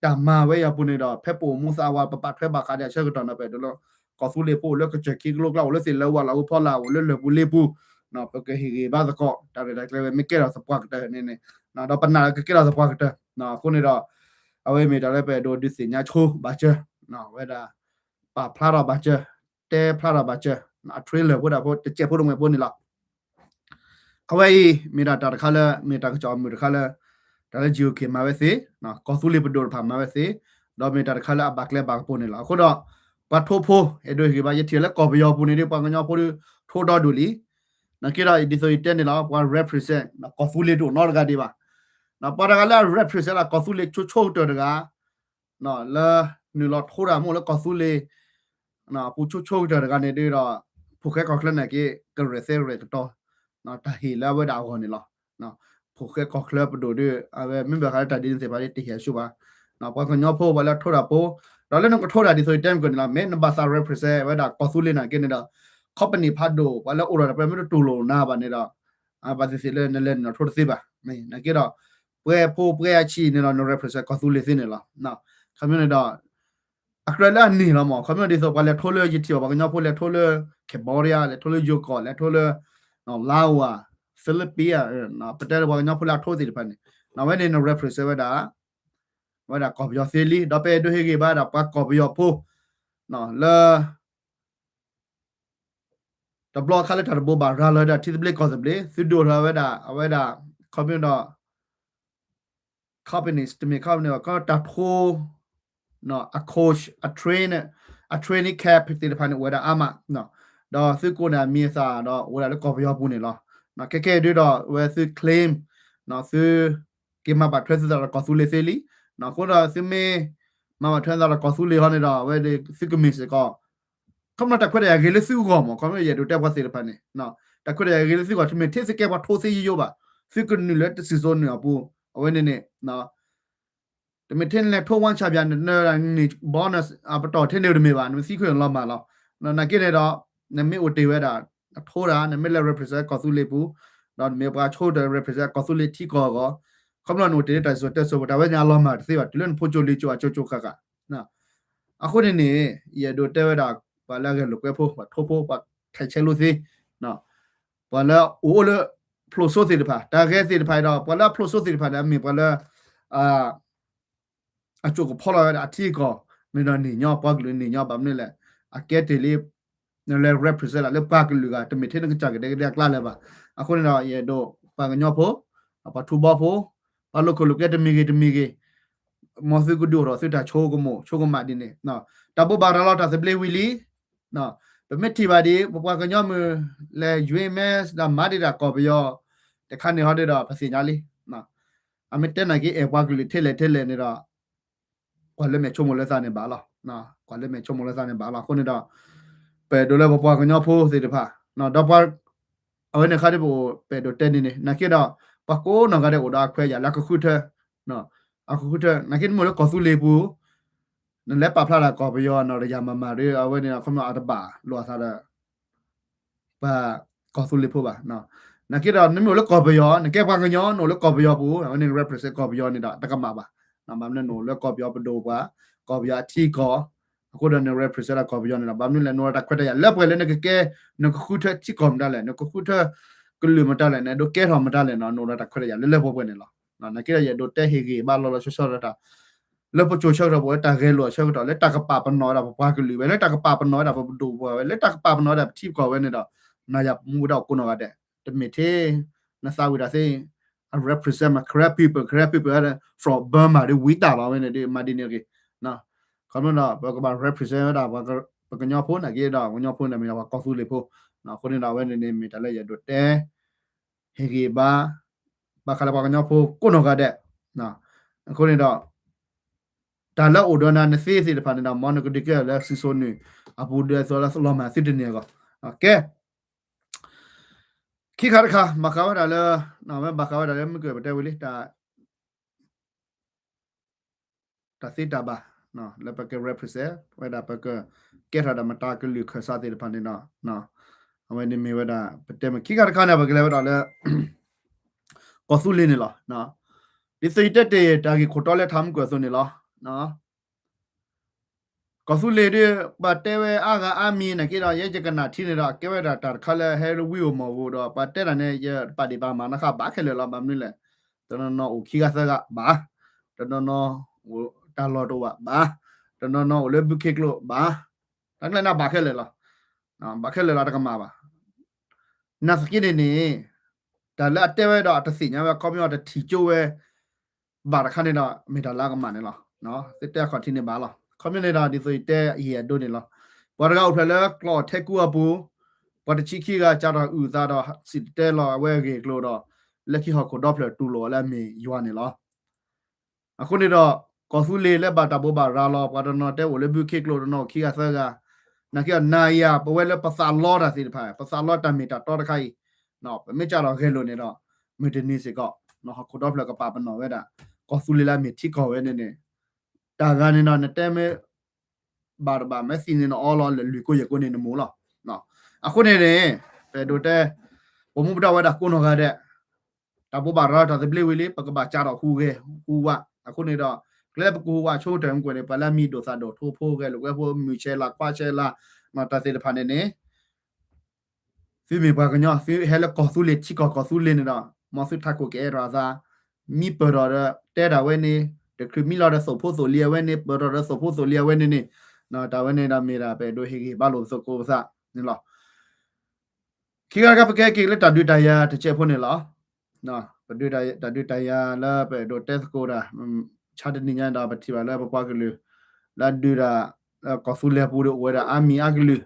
တၢ်မၤဝဲအံၤအပူၤန့ၣ်ဒီး ဖဲပအိၣ်မူသးဝး ပပာ်ထွဲဘၣ်ဃးဒီးအဆၢကတီၢ်န့ၣ် ပအဲၣ်ဒိးလၢ ကီၢ်သူလ့ၤဖိအိၣ်လၢကစၢၢ်ခံကလိကျါ အိၣ်လၢသ့ၣ်လၢဝၤလီၤအူဖီလာ် အိၣ်လၢလၢၢ်ပူၤလ့ပူၤ, ပကဟ့ၣ်ဂံၢ်ဘါသကိး တၢ်ရဲၣ်တၢ်ကျဲၤဝဲမ့ၢ်ကဲထီၣ်သပှၢ်ကတၢၢ်န့ၣ်န့ၣ်, ဒီးပနာ်ကကဲထီၣ်သပှၢ်ကတၢၢ်, အဃိန့ၣ်ဒီး အဝဲမ့ၢ်တၢ်လၢပအဲၣ်ဒိးဒုးသ့ၣ်ညါဆိဘၣ်စၢၤ, ဝဲဒၣ် ပာ်ဖျါထီၣ်ဘၣ်စၢၤ, တဲဖျါထီၣ်ဘၣ်စၢၤ, အ trailer ဖိဒၣ်ဖိ တစဲးဖိတမှဲၤဖိန့ၣ်လီၤ. အဝဲအံၤ မ့ၢ်ဒၣ်တၢ်တခါလၢ မ့ၢ်တၢ်ကစီၣ်အမုာ်တခါလၢ တၢ်လၢ GOK မၤဝဲသ့, ကီၢ်သူလ့ၤပဒိၣ်တဖၣ်မၤဝဲသ့, ဒီးမ့ၢ်တၢ်တခါလၢအဘၣ်ကျဲဘၣ်ကပိၤန့ၣ်လီၤ. အဃိဒီး ပှၤထိဖိ အဲၣ်ဒိးဟ့ၣ်ဂံၢ်ဘါ ယထံၣ်လၢကီၢ်ပယီၤပူၤန့ၣ်ဒီး ပှၤကညီဖိဒီး ထိဒီဒူၣ်လံ, နာ်က့ဒီး ဒ်သိးယတဲန့ၣ်လီၤ ပှၤ represent ကီၢ်သူလ့ၤတအိၣ်နီတဂၤဒံးဘၣ်, ပှၤတဂၤလၢအ represent လၢကီၢ်သူလ့ၤဆိဆိကတၢၢ်တဂၤ လၢနုာ်လီၤထိတၢ်မ့ၢ်လၢကီၢ်သူလ့ၤ ပူၤဆိဆိကတၢၢ်တဂၤန့ၣ်ဒီး ဖိၣ်ဃဲကီၢ်ချၢနာ်က့ ကရဲၣ်သဲရဲၣ်ကတီၤ တၢ်ဟ့ၣ်လၢအဝဲဒၣ်အဂီၢ်န့ၣ်လီၤ. ဖိၣ်ဃဲကီၢ်ချၢပဒိၣ်ဒီး အဝဲမ့ၢ်ဘၣ်ဃးလၢတၢ်ဒ်န့ၣ်သ့ၣ်တဖၣ်န့ၣ် တဟ့ၣ်အဆူၣ်ဘၣ်. ပှၤကညီဖိပှၤလၢအထိတၢ်ဖိ ဒီးလၢနကထိတၢ်ဒ်သိးယတဲမုၢ်ကီၢ်န့ၣ်လီၤ. မ့ၢ်နဘၣ်သး represent ဝဲဒၣ်ကီၢ်သူလ့ၤနာ်က့န့ၣ်ဒီး company ဖးဒိၣ် ပှၤလၢအိၣ်ဒီးတၢ်ပှဲၤမ့ၢ်တတူၢ်လိာ်နၤဘၣ်န့ၣ်ဒီး ဘၣ်သ့ၣ်သ့ၣ်လၢနလဲၤနုာ်လီၤထိတသ့ဘၣ်. နာ်က့ဒီး ပှဲၤဖိပှဲၤအဆံးန့ၣ်ဒီး န represent ကီၢ်သူလ့ၤသ့န့ၣ်လီၤ. ခီမ့ၢ်န့ၣ်ဒီး အကြၢးလၢအန့ၣ်လီၤမး ခီမ့ၢ်ဒ်သိးပှၤလဲၤထိလၢ ယထံၣ်အီၤ ပှၤကညီဖိလဲၤထိလၢ Cambodia လဲၤထိလၢယိၤကီၢ် လဲၤထိလၢ Laos, Philippines ပတဲလၢပှၤကညီဖိလၢအထိသ့ၣ်တဖၣ်န့ၣ် အဝဲန့ၣ်န represent ဝဲဒၣ် ဝဲဒၣ်ကီၢ်ပယီၤသ့လံ. ဒီးပအဲၣ်ဒိးဟ့ၣ်ဂံၢ်ဘါဒၣ်ပှၤကီၢ်ပယီၤဖိ လၢ တဘျီခါလၢတၢ်တဘိးဘၣ်ရၤလီၤဒီးထံသဘျ့ကီၢ်သဘျ့ သုဒိၣ်ထီၣ်ဝဲဒၣ် အဝဲဒၣ် ခီမ့ၢ်ဒီး companies တမ့ၢ် company ဘၣ် ကီတၢ်ထိ အ coach အ train အ training camp သ့ၣ်တဖၣ်န့ၣ် အိၣ်ဝဲဒၣ်အါမး, ဒီးသုကိးန့ၢ်အမံၤအသၣ်ဒီး အိၣ်ဝဲဒၣ်လၢကီၢ်ပယီၤပူၤန့ၣ်လီၤ. ခဲကဲဒုဒီး အဝဲသု claim သု က့ၤမၤဘၣ်ထွဲသုသးဒီးကီၢ်သူလ့ၤသ့လံ. အဃိဒီးသုမ့ၢ် မၤဘၣ်ထွဲသးဒီးကီၢ်သူလ့ၤဟီန့ၣ်ဒီး အဝဲဒၣ်သုကမ့ၢ်စ့ၢ်ကီး ခီမ့ၢ်တၢ်ခွဲးတၢ်ယာ်ဂ့ၤလၢသုဂီၢ်မး ခီမ့ၢ်ယအဲၣ်ဒိးတဲပှၤသ့ၣ်တဖၣ်န့ၣ် တၢ်ခွဲးတၢ်ယာ်ဂ့ၤလၢသုဂီၢ် တမ့ၢ်ထဲသုကဲပှၤထိသ့ယိယိဘၣ်, သုကနုာ်လၢတစံၣ်စိၤနုာ်အပူၤ အဝဲန့ၣ်န့ၣ် တမ့ၢ်ထဲနလဲၤထိ one champion နန့ၢ် bonus အပတီၢ်ထဲန့ၣ်တမ့ၢ်ဘၣ် နမ့ၢ်သံခွံလီၤမၢ်လီၤ. နာ်က့န့ၣ်ဒီး နမ့ၢ်အိၣ်တ့ၢ်ဝဲဒၣ် အထိဒၣ် နမ့ၢ်လဲၤ represent ကီၢ်သူလ့ၤပူၤ ဒီးနမ့ၢ်ပှၤဆိကတၢၢ် represent ကီၢ်သူလ့ၤထံကီၢ်အဂီၢ် ခီဖျိနအိၣ်တ့ၢ်လၢတၢ်စံၣ်စိၤတဲစိၤပူၤ တၢ်ဝဲန့ၣ်အလီၤမၢ်တသ့ဘၣ် တုၤလၢနဖိကၠိလံၤကၠိအကၠိကၠိဃၣ်ဃၣ် အဃိန့ၣ်န့ၣ် ယအဲၣ်ဒိးတဲဝဲဒၣ် ပှၤလၢအဂဲၤလိာ်ကွဲဖိ ပှၤထိဖိ ပှၤခဲဆဲလိသ့ ပှၤလၢအအိၣ်လၢဖျိးစိသ့ၣ်တဖၣ် တၢ်ဂဲၤသ့ၣ်တဖၣ်ဒီး ပှၤလၢအဖျိးစိသ့ၣ်တဖၣ်န့ၣ် အမ့ၢ်ပှၤလၢ အစိကဖီလီၤဝဲဒၣ်အထံအကီၢ် မ့ၢ်ဒီးန့ၣ်ညီ ပှၤကလုာ်န့ၣ်ညီ ဘၣ်မနုၤလဲၣ် အကဲတ့ၢ်လံ နလဲၤ represent လၢပှၤကလုာ်ဂၤ တမ့ၢ်ထဲနကစၢ်ကဒဲကဒဲအကျါလၢၤဘၣ်. အဃိန့ၣ်ဒီး ယအဲၣ်ဒိး ပှၤကညီဖိ ပှၤထူဘီဖိ ပှၤလိာ်ခိၣ်လိာ်ကွဲတမံၤဂ့ၤတမံၤဂ့ၤ မ်သုကဒုးအိၣ်ထီၣ်သုတၢ်ဆိကမိၣ်ဆိကမးဒ်န့ၣ် တၢ်ဘိးဘၣ်ရၤလီၤတၢ်သဘျ့ဝံၤလံ ပမ့ၢ်ထံၣ်ဘၣ်ဒ် ပပှၤကညီမုၢ်လဲၤယွ့မဲ ဒီးမၤဒံးတၢ်ကီၢ်ပယီၤ တခါန့ၣ်ဟီဒ်ဒီး ပသ့ၣ်ညါလံ အမ့ၢ်တဲနာ်က့ အဲၣ်ပှၤကလုာ်ထဲလဲၣ်ထဲလဲၣ်န့ၣ်ဒီး ကွၢ်လၢမဲာ်ဆိကမိၣ်လၢသးန့ၣ်ဘၣ်လီၤ. ကွၢ်လၢမဲာ်ဆိကမိၣ်လၢသးန့ၣ်ဘၣ်လီၤ. အဃိန့ၣ်ဒီး ပအဲၣ်ဒိးလၢပပှၤကညီဖိသ့ၣ်တဖၣ် ဒီးပှၤ အဝဲန့ၣ်ခါဒ်ပအိၣ် ပအဲၣ်ဒိးတဲန့ၣ်န့ၣ် နာ်က့ဒီး ပှၤကိးနီၢ်ဂၤဒဲးအိၣ်ဒီးအခွဲးယာ်လၢအကဃုထၢ အကဃုထၢ နာ်က့နမ့ၢ်အိၣ်လၢကီၢ်သူလ့ၤပူၤ နလဲၤပာ်ဖျါတၢ်ကီၢ်ပယီၤ နီၢ်တယၤမၤမၤဒီး အဝဲန့ၣ် ခီဖျိအတဘၣ်လိာ်အသးဒီး ပှၤကီၢ်သူလ့ၤဖိဘၣ်. နာ်က့ဒီး နမ့ၢ်အိၣ်လၢကီၢ်ပယီၤ နကဲပှၤကညီ နအိၣ်လၢကီၢ်ပယီၤပူၤ အဝဲန့ၣ် represent ကီၢ်ပယီၤန့ၣ်ဒီး တကမၣ်ဘၣ်. ဘၣ်မနုၤနအိၣ်လၢကီၢ်ပယီၤပဒိၣ်ပှၤ ကီၢ်ပယီၤအထံအကီၢ် အဃိဒီးန represent လၢကီၢ်ပယီၤန့ၣ်ဒီး ဘၣ်မနုၤလဲၣ် နအိၣ်ဒီးတၢ်ခွဲးတၢ်ယာ်လၢပှဲၤလၢနကကဲ နကဃုထၢထံကီၢ်မတၤလဲၣ် နကဃုထၢ ကလုာ်မတၤလဲၣ် နအဲၣ်ဒိးကဲထီၣ်မတၤလဲၣ်နီၤ နအိၣ်ဒီးတၢ်ခွဲးတၢ်ယာ်လၢလၢပှဲၤပှဲၤန့ၣ်လီၤ. နာ်က့ဒီး ယအဲၣ်ဒိးတဲဟ့ၣ်ဂံၢ်ဘါလီၤလီၤဆီဆီဒီးတၢ် လၢပစိၤဆၢကတီၢ် ပဝဲတၢ်ဂဲၤလိာ်အဆၢကတီၢ် လၢတၢ်ကပာ်ပနီၣ်ဝဲဒၣ်ပပှၤကလုာ်ဝဲ လၢတၢ်ကပာ်ပနီၣ်ဝဲဒၣ်ပဒိၣ်ပှၤဝဲ လၢတၢ်ကပာ်ပနီၣ်ဝဲဒၣ်ပထံပကီၢ်ဝဲန့ၣ်ဒီး နၤယၤပမူဝဲဒၣ်အိၣ်ကိးနီၢ်ဂၤဒဲး တမ့ၢ်ထဲ နသးဝံၣ်တၢ်သ့ I represent my Karen people, Karen people from Burma ဒီးဝံတၢ်လီၤဝဲန့ၣ်ဒီး မၤဒ်န့ၣ်ဂ့ၤ ခီဖျိဒီး ပကဘၣ် represent ဝဲဒၣ် ပကညီဖိနာ်က့ဒီး ကညီဖိန့ၣ်မ့ၢ်ဒၣ်ပှၤကီၢ်သူလ့ၤဖိ အဃိန့ၣ်ဒီး အဝဲန့ၣ်န့ၣ် မ့ၢ်တၢ်လၢယအဲၣ်ဒိးတဲ ဟ့ၣ်ဂံၢ်ဘါ ဘၣ်ဃးလၢပှၤကညီဖိကိးနီၢ်ဂၤဒဲး အဃိန့ၣ်ဒီး တၢ်လၢအိၣ်ဒီးနၤနသ့သ့ၣ်တဖၣ်န့ၣ်ဒီး မ်နကဒုးကဲထီၣ်လၢစံၣ်စိၤနုာ်အပူၤဒီး သိးလၢလီၤမၢ်သုတန့ၢ်အဂီၢ် ကဲ ခံခါတခါ ဘၣ်ဃးဝဲဒၣ်လၢ မ့ၢ်ဘၣ်ဃးဝဲဒၣ်လၢမုၢ်ကၢၢ်ပတဲဝံၤလံ တၢ် တၢ်သ့တၢ်ဘၣ် လၢပက represent ဝဲဒၣ် ပကကဲထီၣ်ဒၣ်မတၤကလုာ်ခၢၣ်စးသ့ၣ်တဖၣ်န့ၣ်ဒီး အဝဲန့ၣ်မ့ၢ်ဝဲဒၣ် ပတဲမ့ၢ်ခံခါတခါန့ၣ် ပကလဲၤဝဲဒၣ်လၢ ကီၢ်သူလ့ၤန့ၣ်လီၤ. ဒ်သိးယတဲတ့ၢ် တၢ်ဂ့ၢ်ခိၣ်တီလၢထးမုၢ်ကွဲၢ်အသိးန့ၣ်လီၤ. ကီၢ်သူလ့ၤဒီး ပှၤတဲဝဲအါဂၤအါမံၤနာ်က့ဒီး ယဲယကနၣ်ထံန့ၣ်ဒီး ကဲဝဲဒၣ်တၢ်တခါလၢဟဲလၢဝံဧိၤမီၢ်ဧိၤဒီး ပှၤတဲတၢ်န့ၣ် ယပာ်ဒ့ၣ်ပာ်မၤနီၣ်ဃာ်ဘၣ်ခဲလၢာ်လီၤ. ဘၣ်မနုၤလဲၣ်, တနီၤနီၤအိၣ်ခံဂၤသၢဂၤဘၣ်, တနီၤနီၤအိၣ်တၢ်လီၢ်တအိၣ်ဘၣ်, တနီၤနီၤအိၣ်လၢဘုခ့ကျိဘၣ်, တၢ်ကျဲန့ၣ်ဘၣ်ခဲလၢာ်လီၤ. ဘၣ်ခဲလၢာ်လီၤ တကမၣ်ဘၣ်. နာ်သက့န့ၣ်န့ၣ် တၢ်လၢအတဲဝဲဒီးအတသ့ၣ်ညါဝဲ ခီပညီတထံၣ်ကၠိဝဲ ဘၣ်တခါန့ၣ်ဒီး မ့ၢ်တၢ်လၢအကမၣ်န့ၣ်လီၤ. သ့တဲအခီၣ်ထံးန့ၣ်ဘၣ်လီၤ. ခီပညီန့ၣ်ဒီး ဒ်သိးယတဲယအဲၣ်ဒိးန့ၣ်လီၤ. ပှၤတဂၤအိၣ်ဖျဲၣ်လၢကျီၢ်ထဲကူအပူၤ, ပှၤတဆံခံဂၤစးထီၣ်အုၣ်သးဒီးစံၣ်တဲၤတဲလီၤအဝဲအဂ့ၢ်အကျိၤဒီး လၢခံဟီၣ်ခိၣ်ဒီဖျၢၣ်တူၢ်လိာ်အီၤလၢအမ့ၢ်ယွၤန့ၣ်လီၤ. အဃိန့ၣ်ဒီး ကီၢ်သူလ့ၤလၢဘၣ်တၢ်ဘိးဘၣ်ရၤလီၤ ပှၤတနီၤတဲအိၣ်လၢဘုခ့ကျိ တနီၤအိၣ်ခံဂၤသၢဂၤ, နာ်က့ဒီးနၤယၤ ပဝဲလၢပသးလီတၢ်သ့ၣ်တဖၣ် ပသးလီတၢ်မ့ၢ်တၢ်တီတခါအံၤ, ပမ့ၢ်ကးထီၣ်ဂဲၤလိာ်န့ၣ်ဒီး မုၢ်တနံၤစ့ၢ်ကီး ဟီၣ်ခိၣ်ဒီဖျၢၣ်ကပာ်ပနီၣ်ဝဲဒၣ် ကီၢ်သူလ့ၤလၢအမ့ၢ်ထံကီၢ်ဝဲန့ၣ်န့ၣ်, တၢ်ဂၤန့ၣ်ဒီး နတဲမ့ၢ် ဘၣ်တဘၣ် မ့ၢ်သံန့ၣ်နအီလီၤ လၢလွံၢ်ကိးယဲၢ်ကိးန့ၣ်နမိၢ်လီၤ. အဃိန့ၣ်န့ၣ် ပအဲၣ်ဒိးတဲ ပမူပဒါဝဲဒၣ်ကိးနီၢ်ဂၤဒဲး တၢ်ဘိးဘၣ်ရၤတၢ်သဘျ့ဝံၤလံ ပကဘၣ်ကးထီၣ်ဟူးဂဲၤဟူးဝး, အဃိန့ၣ်ဒီး ကျဲလၢပကဟူးဝးဆိကတၢၢ်မ့ၢ်ကွဲးန့ၣ် ပှၤလၢအမံၤဒိၣ်သၣ်ဒိၣ် ထိဖိဂဲၤလိာ်ကွဲဖိ မုၢ်ဆဲးလၤခွါဆဲးလၤ တၢ်သ့ၣ်တဖၣ်န့ၣ်န့ၣ် သုမ့ၢ်ပှၤကညီ သုဟဲလၢကီၢ်သူလ့ၤ ထံကီၢ်ကီၢ်သူလ့ၤန့ၣ်ဒီး မ်သုထးခိၣ်ကအဲၣ်ထီၣ်အသး, မံပၢၢ်ထီၣ်ဒီးတဲဒၣ်ဝဲန့ၣ် တချုးမံလီၤဒီးသိၣ်ဖိသိၣ်လံၤအဝဲန့ၣ် ပၢၢ်ထီၣ်ဒီးသိၣ်ဖိသိၣ်လံၤအဝဲန့ၣ်န့ၣ်, တၢ်ဝဲန့ၣ်ဒီးမ့ၢ်ဒၣ်ပအဲၣ်ဒိးဟ့ၣ်ဂံၢ်ဘါလိာ်ပသကိးပသးန့ၣ်လီၤ. ခံခါတခါ ပကဟဲက့ၤလၢတၢ်ဒုးတၢ်ယၤတစဲးဖိန့ၣ်လီၤ. ပဒုးတၢ်ဒုးတၢ်ယၤလၢပအဲၣ်ဒိးတဲသကိးတၢ် ဆါတနံၤညါဒီး ပထံၣ်ဘၣ်လၢပပှၤကလုာ် လၢအဒုးတၢ် လၢကီၢ်သူလ့ၤပူၤဒီး အိၣ်ဝဲဒၣ်အါမံၤအါကလုာ်,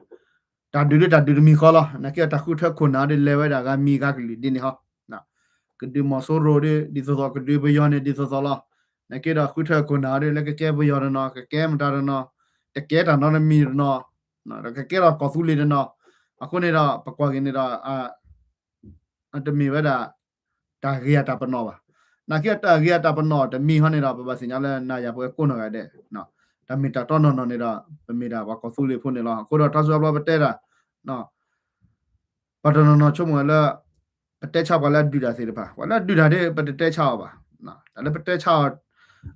တၢ်ဒုးဒ်တၢ်ဒုးတမံၤဃီလီၤ. နာ်က့တၢ်ဃုထၢခိၣ်နၢ်ဒီး လဲၤဝဲဒၣ်ဂၤမံၤဂၤကလုာ်ဒ်န့ၣ်ဟီ ကဒုးမီၤစိရိၤဒီး ဒ်သိးသိး ကဒုးပယီၤန့ၣ် ဒ်သိးသိးလီၤ. နာ်က့ဒီးဃုထၢခိၣ်နၢ်ဒီး လၢကကဲပယီၤတနီၤ ကကဲမတၤတနီၤ တကဲတၢ်နီတမံၤတနီၤ ဒီးကကဲထီၣ်ကီၢ်သူလ့ၤတနီၤ. အဃိန့ၣ်ဒီး ပကွၢ်က့ၤန့ၣ်ဒီး တမ့ၢ်ဝဲဒၣ် တၢ်ဂ့ၤအတၢ်ပနီၣ်ဘၣ်. နာ်က့တၢ်ဂ့ၤအတၢ်ပနီၣ်တမံၤဟီန့ၣ်ဒီး ပဘၣ်သ့ၣ်ညါလၢနၤယၤပဝဲကိးနီၢ်ဂၤဒဲး တၢ်မ့ၢ်တၢ်တီနီၢ်နီၢ်န့ၣ်ဒီး ပမ့ၢ်ဒၣ်ပှၤကီၢ်သူလ့ၤဖိန့ၣ်လီၤ. အဃိဒီးတၢ်စူးအဘျီပတဲတၢ် ပှၤတနီၤနီၤဆိကမိၣ်ဝဲလၢ ပတဲဆါပှၤလၢအဒုးတၢ်သ့ၣ်တဖၣ် ပှၤလၢအဒုးတၢ်ဒီး ပတတဲဆါအီၤဘၣ်. တၢ်လၢပတဲဆါအီၤ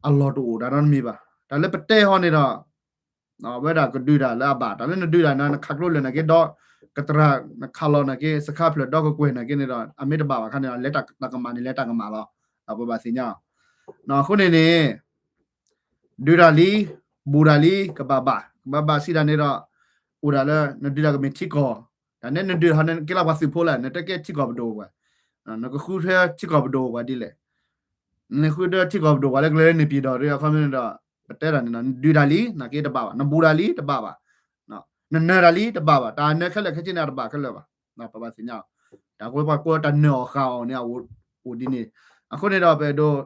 အလီၢ်တအိၣ်တၢ်နီတမံၤဘၣ်. တၢ်လၢပတဲဟီန့ၣ်ဒီး ဝဲဒၣ်ကဒုးတၢ်လၢအဘၣ် တၢ်လၢနဒုးတၢ်န့ၣ် နခးကျိလဲၣ်နာ်က့ဒီး ကတြၢ်နခးလီၤနာ်က့ စခါဖျၢၣ်ဒီကကွဲၢ်နာ်က့န့ၣ်ဒီး အမ့ၢ်တဘၣ်ဘၣ်ခါန့ၣ်ဒီး လဲၤတၢ်ကမၣ်န့ၣ် လဲၤတၢ်ကမၣ်လီၤ. ပဘၣ်သ့ၣ်ညါ အဃိန့ၣ်န့ၣ် ဒုးတၢ်လံ ဘူးတၢ်လံ ကဘၣ်ဘၣ် ကဘၣ်ဘၣ်စံးတၢ်န့ၣ်ဒီး အိၣ်ဒၣ်လၢ နဒုးတၢ်ကမ့ၢ်ထံကီၢ် တၢ်န့ၣ်နဒုးတၢ်ဟီန့ၣ် ကဲလၢပှၤသုးဖိလဲၣ် နတကဲထံကီၢ်ပဒိၣ်ပှၤ နကဃုထၢထံကီၢ်ပဒိၣ်ပှၤဒ်လဲၣ်. နဃုထၢထံကီၢ်ပဒိၣ်ပှၤလၢကလဲၤလၢန့ၣ်ပံၤဒီး အခီပညီန့ၣ်ဒီး ပတဲတၢ်န့ၣ်ဒီး နဒုးတၢ်လံ နာ်က့တဘၣ်ဘၣ် နဘူးတၢ်လံတဘၣ်ဘၣ် နနၢၤတၢ်လံတဘၣ်ဘၣ် တၢ်နၢၤခဲလၢာ်ခဲဆ့န့ၣ် အတဘၣ်ခဲလၢာ်ဘၣ်. ပဘၣ်သ့ၣ်ညါ တၢ်ကွဲပှၤကွဲတၢ်နၢၤအီၤဃာ်အီၤန့ၣ် အအိၣ်ဒ်န့ၣ် အဃိန့ၣ်ဒီး ပအဲၣ်ဒိး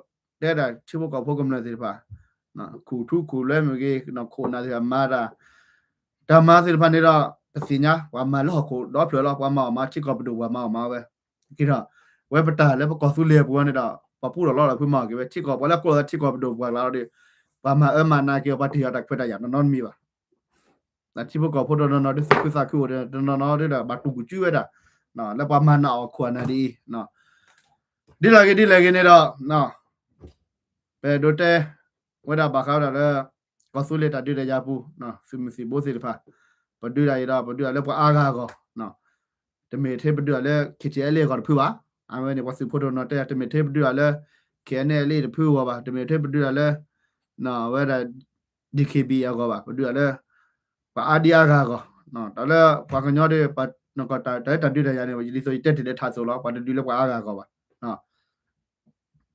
တဲဒၣ်ထံဖိကီၢ်ဖိကမျၢၢ်သ့ၣ်တဖၣ် ခူၣ်ထူခူၣ်လွဲမ့ၢ်ဂ့ၤ ခိၣ်နၢ်သ့ၣ်တဖၣ်မၤတၢ် တၢ်မၤသ့ၣ်တဖၣ်န့ၣ်ဒီး ပသ့ၣ်ညါ ပှၤမၤလၢဟီၣ်ခိၣ်ဒီဖျၢၣ်လီၤ ပှၤမၤအီၣ်မၤထံကီၢ်ပဒိၣ်ပှၤမၤအီၣ်မၤဝဲ က့ဒီး ဝဲပတၢ်လၢပကီၢ်သူလ့ၤပူၤန့ၣ်ဒီး ပှၤပူထီၣ်လီၤဒီးဖုမၤအီၣ်က့ၤဝဲ ထံကီၢ်ပှၤလၢကျိၣ်လၢထံကီၢ်ပဒိၣ်ပှၤကျါဒီး ပှၤမၤအၢမၤနးက့ၤ ပှၤတ့ၢ်အီၤတၢ်ခွဲးတၢ်ယာ်နီတမံၤဘၣ်. ထံဖိကီၢ်ဖိတနီၤနီၤဒ်သူၣ်ခုသးခုအိၣ်တနီၤနီၤဒ်ဒီး ဘၣ်တူၢ်ကူၣ်ကၠူဝဲဒၣ် လၢပှၤမၤနးအီၣ်ခိၣ်အနၢ်ဒ်အံၤ ဒ်လဲၣ်ဂ့ၤဒ်လဲၣ်ဂ့ၤန့ၣ်ဒီး ပအဲၣ်ဒိးတဲ ဝဲဒၣ်ဘၣ်ဃးဝဲဒၣ်လၢ ကီၢ်သူလ့ၤတၢ်ဒုးတၢ်ယၤပူၤ သုးမုၢ်သံၣ်ဘိသ့ၣ်တဖၣ် ပဒုးတၢ်အံၤဒီး ပဒုးတၢ်လၢပှၤအါဂၤအဂီၢ် တမ့ၢ်ထဲပဒုးတၢ်လၢ KTLA အဂီၢ်တဖုဘၣ်. အဝဲန့ၣ် ပှၤသုးဖိတနီၤတဲ တမ့ၢ်ထဲပဒုးတၢ်လၢ KNLA တဖုအဂီၢ်ဘၣ် တမ့ၢ်ထဲပဒုးတၢ်လၢ ဝဲဒၣ် DKBA အဂီၢ်ဘၣ် ပဒုးတၢ်လၢ ပှၤအါဒံအါဂၤအဂီၢ် တၢ်လၢပှၤကညီဒီး တၢ်လၢတၢ်ဒုးတၢ်ယၤန့ၣ် ဒ်သိးယတဲတ့ၢ်လၢထးသိးလီၤ ပှၤတဒုးလၢပှၤအါဂၤအဂီၢ်ဘၣ်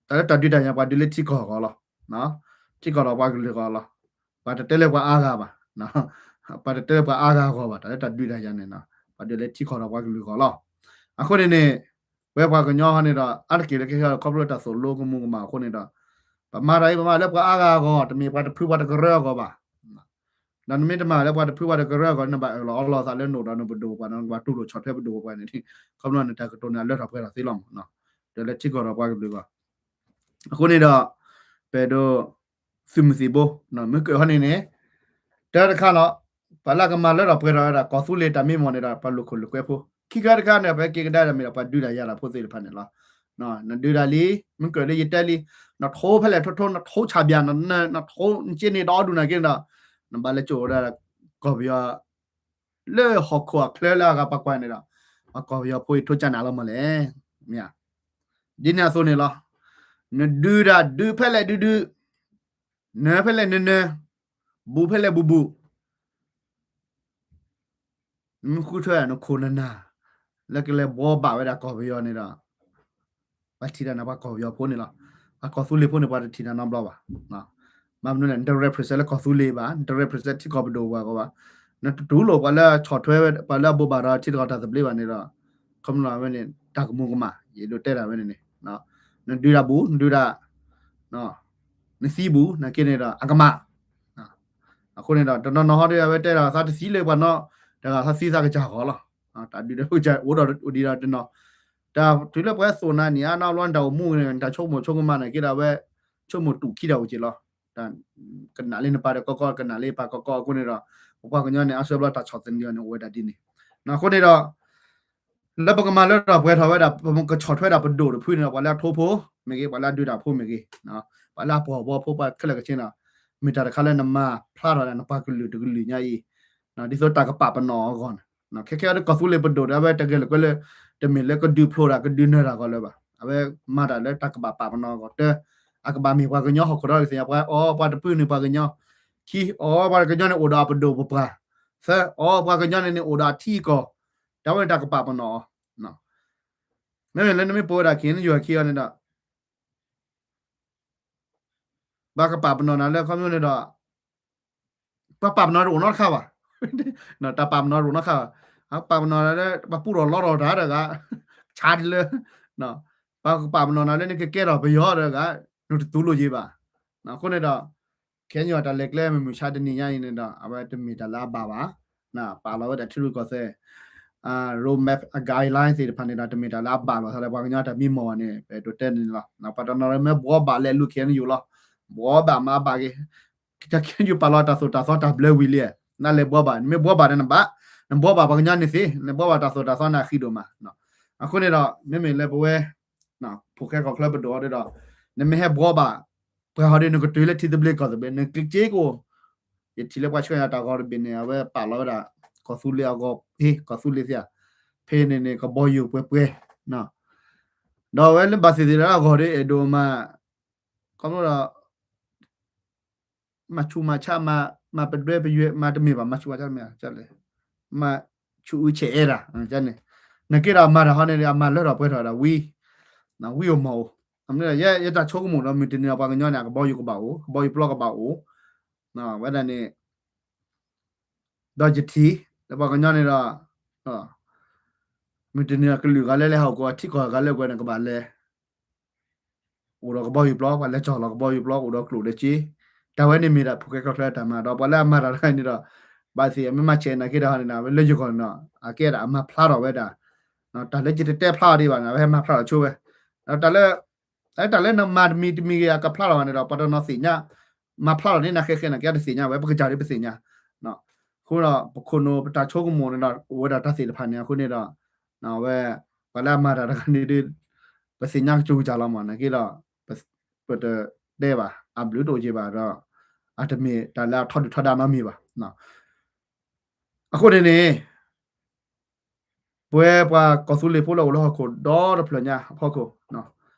တၢ်လၢတၢ်ဒုးတၢ်ယၤ ပှၤဒုးလၢထံကီၢ်အဂီၢ်လီၤ. ထံကီၢ်ဒီးပှၤကလုာ်အဂီၢ်လီၤ. ပှၤတတဲလၢပှၤအါဂၤဘၣ်. ပှၤတတဲလၢပှၤအါဂၤအဂီၢ်ဘၣ် တၢ်လၢတၢ်ဒုးတၢ်ယၤန့ၣ် ပှၤဒုးလၢထံကီၢ်ဒီးပှၤကလုာ်အဂီၢ်လီၤ. အဃိန့ၣ်န့ၣ် ဝဲပှၤကညီဟီန့ၣ်ဒီး အါတက့ၢ်လၢခဲခါခီဖျိတၢ်သိၣ်လိကမူကမၣ်အဃိန့ၣ်ဒီး ပမၤတၢ်အံၤ ပမၤလၢပှၤအါဂၤအဂီၢ် တမ့ၢ်ပှၤတဖုပှၤတကရၢအဂီၢ်ဘၣ်. ဒီးနမ့ၢ်တမၤလၢပှၤတဖုပှၤတကရၢအဂီၢ် နဘၣ်အၢၣ်လီၤအီလီၤသးလၢနအိၣ်ဒီးနပဒိၣ်ပှၤ နကဘၣ်တူၢ်လိာ်ဆီၣ်ထွဲပဒိၣ်ပှၤန့ၣ် ခီဖျိနတၢ်ကတိၤန့ၣ် အလၢထီၣ်ပှဲၤထီၣ်သ့လီၤမး. ဒီးလၢထံကီၢ်ဒီးပှၤကလုာ်အဂီၢ် အဃိန့ၣ်ဒီး ပအဲၣ်ဒိး သုးမုၢ်သံၣ်ဘိ မ့ၢ်ကၢၣ်ဟီန့ၣ်န့ၣ် တၢတခါလီၤ, ပှၤလၢအကမၤလၢထီၣ်ပှဲၤထီၣ်ဝဲဒၣ်ကီၢ်သူလ့ၤတၢ်မံမီၢ်န့ၣ်ဒီး ပှၤလိာ်ခိၣ်လိာ်ကွဲဖိ, ခံခါတခါန့ၣ် ပက့ၤကဒါတၢ်မ့ၢ်ဒီးပှၤဒုးတၢ်ယၤတၢ်ဖိသ့ၣ်တဖၣ်န့ၣ်လီၤ. နဒုးတၢ်လံ, မ့ၢ်ကၢၣ်လၢယတဲလံ, နထိဖဲလဲၣ်ထိထိ နထိဆၣ်ဘၣ် နထိဆ့န့ၣ်ဒီးအီၤဒူၣ်နာ်က့န့ၣ်ဒီး နဘၣ်လဲၤကၠိၣ်ဝဲဒၣ်ကီၢ်ပယီၤ လၢဟီၣ်ခိၣ်အချၢလၢအဂၤပှၤကွၢ်န့ၣ်ဒီး ပှၤကီၢ်ပယီၤဖိအံၤထိကၢ်နၤလီၤမီၢ်လဲၣ်. မ့ၢ်ဧါ, ဒ်န့ၣ်အသိးန့ၣ်လီၤ. နဒုးတၢ်ဒုးဖဲလဲၣ်ဒုးဒုး, နၢၤဖဲလဲၣ်နၢၤနၢၤ, ဘူးဖဲလဲၣ်ဘူးဘူး နမ့ၢ်ဃုထၢနခိၣ်နနၢ် လၢကလဲၤဘှီဘၣ်ဝဲဒၣ်ကီၢ်ပယီၤန့ၣ်ဒီး ပှၤထံၣ်တၢ်နၤပှၤကီၢ်ပယီၤဖိန့ၣ်လီၤ. ပှၤကီၢ်သူလ့ၤဖိန့ၣ် ပှၤတထံၣ်တၢ်နီတဘျီဘၣ်. မ့ၢ်မနုၤလဲၣ် နတ represent လၢကီၢ်သူလ့ၤဘၣ်, နတ represent ထံကီၢ်ပဒိၣ်ပှၤကီဘၣ်, နတတူၢ်လိာ်ပှၤလၢဆီၣ်ထွဲဝဲ ပှၤလၢအဘိးဘၣ်ဒီးထံတကီၢ်တၢ်သဘျ့ဘၣ်န့ၣ်ဒီး ခီမနီၤဝဲန့ၣ် တၢ်ကမူၤကမၣ် ယအဲၣ်ဒိးတဲတၢ်ဝဲန့ၣ်န့ၣ် နဒုးတၢ်ဘူး နဒုးတၢ် နသံဘူး နာ်က့န့ၣ်ဒီး အကမၣ်. အဃိန့ၣ်ဒီး တနီၤနီၤဟီဒီး အဝဲတဲဒၣ်သးတသံလၢပှၤနီတဂၤ သးသံသးကစၢ်ဂီၤလီၤ. တၢ်ဒုးတၢ်ပူၤကစၢ်အိၣ်ဒီးအိၣ်ဒံးဒီးတနီၤ, တၢ်တုၤလၢပှၤသိၣ်နၤန့ၣ် အနီတဘျီနတၢ်အိၣ်မူန့ၣ် နတၢ်ဆိကမိၣ်ဆိကမးနာ်က့ဒီး အဝဲဆိကမိၣ်တူာ်ခံတၢ်အိၣ်က့ၤလီၤ. ကနၣ်လၢနပၢ်ဒီးကီကီ ကနၣ်လၢပၢ်ကီကီအဃိန့ၣ်ဒီး ပပှၤကညီန့ၣ် အါစုအါဘျီတၢ်ဆီၣ်သနံးအီၤန့ၣ် အိၣ်ဝဲဒၣ်ဒ်န့ၣ်. အဃိန့ၣ်ဒီး လၢပကမၤလၢထီၣ်ပှဲၤထီၣ်ဝဲဒၣ် ပကဆီၣ်ထွဲဒၣ်ပဒိၣ်တဖုန့ၣ်ဒီး ပှၤလၢအထိဖိမ့ၢ်ဂ့ၤ, ပှၤလၢအဒုးတၢ်ဖိမ့ၢ်ဂ့ၤ, ပှၤလၢအပှီၢ်ဘီဖိပှၤခဲလၢာ်ခဲဆ့န့ၣ်ဒီး မ့ၢ်တၢ်တခါလၢနမၤဖျါထီၣ်ဒၣ်နပှၤကလုာ်တကလုာ်ညါအံၤ ဒ်သိးတၢ်ကပာ်ပနီၣ်အဂီၢ်န့ၣ် ခဲခဲအံၤဒီးကီၢ်သူလ့ၤပဒိၣ်ဒီး အဝဲတဂဲၤလိာ်ကွဲလၢ တမ့ၢ်လၢကဒုးဖျိးတၢ် ကဒုးနၢၤတၢ်အဂီၢ်လၢၤဘၣ်. အဝဲမၤတၢ်လၢတၢ်ကဘၣ်ပာ်ပနီၣ်အဂီၢ် တၢ အကဘၣ်မ့ၢ်ပှၤကညီဟီၣ်ခိၣ်ဒီတသ့ၣ်ညါ ပှၤအီ ပှၤတပုၢ်န့ၣ်ပှၤကညီ, ခံ အီ ပှၤကညီန့ၣ်အိၣ်ဒီးအပဒိၣ်ပပှၢ်, သၢ အီ ပှၤကညီန့ၣ်န့ၣ်အိၣ်ဒီးအထံအကီၢ်, တၢ်ဝဲန့ၣ်တၢ်ကပာ်ပနီၣ်အီၤ. မ့မ့ၢ်လၢနမ့ၢ်ပိာ်ဝဲဒၣ် KNU ခံအီၤန့ၣ်ဒီး ဘၣ်ကပာ်ပနီၣ်နၤလၢခီဖျိန့ၣ်ဒီး ပှၤပာ်ပနီၣ်တအိၣ်နီတခါဘၣ်. တၢ်ပာ်ပနီၣ်တအိၣ်နီတခါဘၣ်. ပာ်ပနီၣ်လၢပှၤပူၣ်ထီၣ်လီထီၣ်တၢ်တဂၤ ဆါဒ်လၢ ပှၤကပာ်ပနီၣ်နၤလၢနကကဲထီၣ်ပယီၤတဂၤ နတတူၢ်လိာ်ယံၤဘၣ်. အဃိန့ၣ်ဒီး KNU တၢ်လဲၤကျဲမုၢ်မဆါတနံၤညါအံၤန့ၣ်ဒီး အဝဲတမ့ၢ်တၢ်လၢအဘၣ်ဘၣ်. ပာ်လီၤဝဲဒၣ်ထံရူၢ်ကီၢ်သဲး roadmap အ guideline သ့ၣ်တဖၣ်န့ၣ်ဒီး တမ့ၢ်တၢ်လၢအဘၣ်လီၤ တၢ်လၢပှၤကညီတၢ်မံမီၢ်ဘၣ်န့ၣ် ပအဲၣ်ဒိးတဲန့ၣ်လီၤ. ပှၤတနီၤမ့ၢ်ဘှီဘၣ်လဲၤလူၤ KNU လီၤ. ဘှီဘၣ်မၤဘၣ်က့ၤ တၢ် KNU ပာ်လီၤတၢ်သိၣ်တၢ်သီတၢ်ဘျၢဝံၤလံ, နလဲၤဘှီဘၣ် နမ့ၢ်ဘှီဘၣ်ဒီးနဘၣ်, နဘှီဘၣ်ပှၤကညီန့ၣ်သ့, နဘှီဘၣ်တၢ်သိၣ်တၢ်သီန့ၣ်အဃံဒိၣ်မး. အဃိန့ၣ်ဒီး မ့မ့ၢ်လၢပဝဲ ဖိၣ်ဃဲကီၢ်ချၢပဒိၣ်အီၤဒီး နမ့ၢ်ဟဲဘှီဘၣ် ပှၤဟီဒီး နကတုၤလၢထံသဘျ့ကီၢ်သဘျ့ နကက့ကိၣ်, ယထံၣ်လၢပှၤဆှၢယၤတၢ်ဂီၤတဘ့ၣ်န့ၣ် အဝဲပာ်လီၤဝဲဒၣ် ကီၢ်သူလ့ၤအဂီၢ်ဖဲ ကီၢ်သူလ့ၤသ့ၣ်ဧါ, ဖဲန့ၣ်န့ၣ် ကဘီယူၤပှဲၤပှဲၤ, ဒီးအဝဲလၢဘၣ်သ့ၣ်သ့ၣ်လၢအဂီၢ်ဒီး အဲၣ်ဒိးမၤ ခီဖျိဒီး မၤဆူးမၤဆါ မၤပဒွဲပယွဲ မၤတမ့ၢ်ဘၣ် မၤဆူးမၤဆါတမ့ၢ်လဲၣ်, မၤဆူးအုးဆဲးအဲၣ်တၢ်န့ၣ်, နက့ဒီးအမၤတၢ်ဟီန့ၣ် အမၤလၢထီၣ်ပှဲၤထီၣ်ဒၣ်ဝံ, ဝံအိၣ်မီၢ်အိၣ်, ယတၢ်ဆိကမိၣ်ဒီး မုၢ်တနံၤဒီးပှၤကညီန့ၣ် အကဘီယူၤကဘၣ်အိၣ် ကဘီယူၤပျီကဘၣ်အိၣ်, ဝဲဒၣ်န့ၣ် ဒီးယထံၣ် လၢပှၤကညီန့ၣ်ဒီး မုၢ်တနံၤဒီးကလုာ်ဂၤလၢလဲၤဟီၣ်ကဝီၤ ထံကီၢ်ဂၤလၢကွဲန့ၣ် ကဘၣ်လဲၤ အိၣ်ဒီးကဘီယူၤပျီ ပှၤလဲၤကၠီၣ်လီၤကဘီယူၤပျီ အိၣ်ဒီးကျိၣ်ဒီးစ့, တၢ်ဝဲန့ၣ်မ့ၢ်ဒၣ်ဖိၣ်ဃဲကီၢ်ချၢတၢ်မၤ ဒီးပှၤလၢအမၤတၢ်တခါန့ၣ်ဒီး ဘၣ်သ့ၣ်အမ့ၢ်မၤဆဲးနာ်က့တၢ်ဟီန့ၣ် အဝဲလၢယဂီၢ်န့ၣ်ဒီး အကဲဒၣ်အမၤဖျါထီၣ်ဝဲဒၣ်, တၢ်လၢယတတဲဖျါအီၤဒံးဘၣ်န့ၣ် အဝဲဟဲမၤဖျါထီၣ်ဆိဝဲ, ဒီးတၢ်လၢ တၢ်လၢနမၤတမံၤတမံၤဂ့ၤ အကဖျါထီၣ်ဘၣ်န့ၣ်ဒီး ပှၤတနီၤသ့ၣ်ညါ, မၤဖျါထီၣ်န့ၣ် နဃဲဃဲနာ်က့တသ့ၣ်ညါဝဲ ပကစၢ်ဒ်ပသ့ၣ်ညါ, အဃိဒီး ပခိၣ်နူာ်ပတၢ်ဆိကမိၣ်န့ၣ်ဒီး အိၣ်ဝဲဒၣ်တၢ်သ့ၣ်တဖၣ်န့ၣ် အဃိန့ၣ်ဒီး အဝဲ ပှၤလၢအမၤတၢ်တဂၤန့ၣ်ဒီး ပသ့ၣ်ညါကစူၤကစၢ်လီၤမး နာ်က့ဒီး ပတတဲဘၣ် အဘျုးတအိၣ်က့ၤဘၣ်ဒီး အတမ့ၢ်တၢ်လၢအထီဒုၣ်ထီဒါနီတမံၤဘၣ်. အဃိန့ၣ်န့ၣ် ပဝဲပှၤကီၢ်သူလ့ၤဖိလၢအိၣ်လၢဟီၣ်ခိၣ်ဒီတဖျၢၣ်ညါအဖီခိၣ်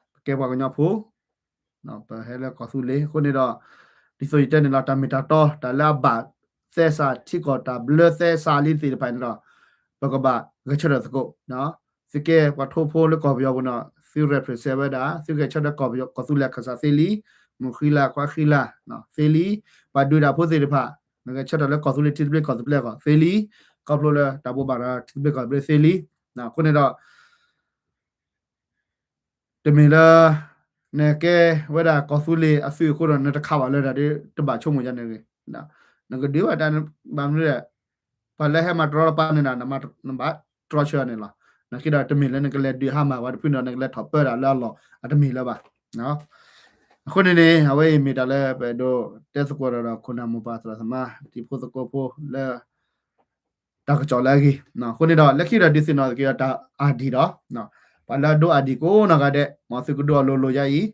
ပကဲပှၤကညီဖိ ပဟဲလၢကီၢ်သူလ့ၤ အဃိန့ၣ်ဒီး ဒ်သိးယတဲန့ၣ်လီၤ တၢ်မ့ၢ်တၢ်တီ တၢ်လၢအဘၣ်သဲစး ထံကီၢ်တၢ်ဘျၢသဲစးလံသ့ၣ်တဖၣ်န့ၣ်ဒီး ပကဘၣ်ဂဲၤဆၢထၢၣ်သကိး သုကဲပှၤထိဖိလၢကီၢ်ပယီၤပူၤန့ၣ် သု represent ဝဲဒၣ် သုဂဲၤဆၢထၢၣ်ကီၢ်သူလ့ၤအခၢၣ်စးသ့လံ, မုၢ်ဃံလၤခွါဃံလၤ သ့လံ, ပှၤဒုးတၢ်ဖိသ့ၣ်တဖၣ် နဂဲၤဆၢထၢၣ်လၢကီၢ်သူလ့ၤထံသဘျ့ကီၢ်သဘျ့အဂီၢ်သ့လံ, ခီဖျိလၢတၢ်ဘိးဘၣ်ဒီးထံသဘျ့ကီၢ်သဘျ့သ့လံ. အဃိန့ၣ်ဒီး တမ့ၢ်လၢ နကဲဝဲဒၣ်ကီၢ်သူလ့ၤအသုးအဃိဒီး နတခးဘၣ်လၢတၢ်ဒ်တဘၣ်ဆိကမိၣ်ယါန့ၣ်ဂ့ၤ, နကဒုးဘၣ်တၢ်ဘၣ်မနုၤလဲၣ်, ပှၤလၢဟဲမၤတရီတပါန့ၣ်ဒီး နဘၣ်တြီဆၢန့ၣ်လီၤ. နာ်က့ဒီးတမ့ၢ်လၢနကလဲၤဒုးဟါမၢ်ပှၤတဖုန့ၣ်ဒီး နကလဲၤထီၣ်ပၢတၢ်လၢအလီၢ် အတမ့ၢ်လၢၤဘၣ်. အဃိန့ၣ်န့ၣ် အဝဲအံၤမ့ၢ်တၢ်လၢပအဲၣ်ဒိးတဲသကိးဒီး ခိၣ်နၢ်မိၢ်ပၢ်သရၣ်သမါ တံၤဖိသကိးဖိလၢ တၢ်ကစီၣ်လၢအဂ့ၤ, အဃိန့ၣ်ဒီး လၢခံဒီးဒုးသ့ၣ်နီၣ်သက့ၤဒီးတၢ်အၢၣ်ဒံးဒီး ပှၤလၢအဒိအၢၣ်ဒံးကိးနီၢ်ဂၤဒဲး မ်သုကဒိအီၤလိၤလိၤယါအံ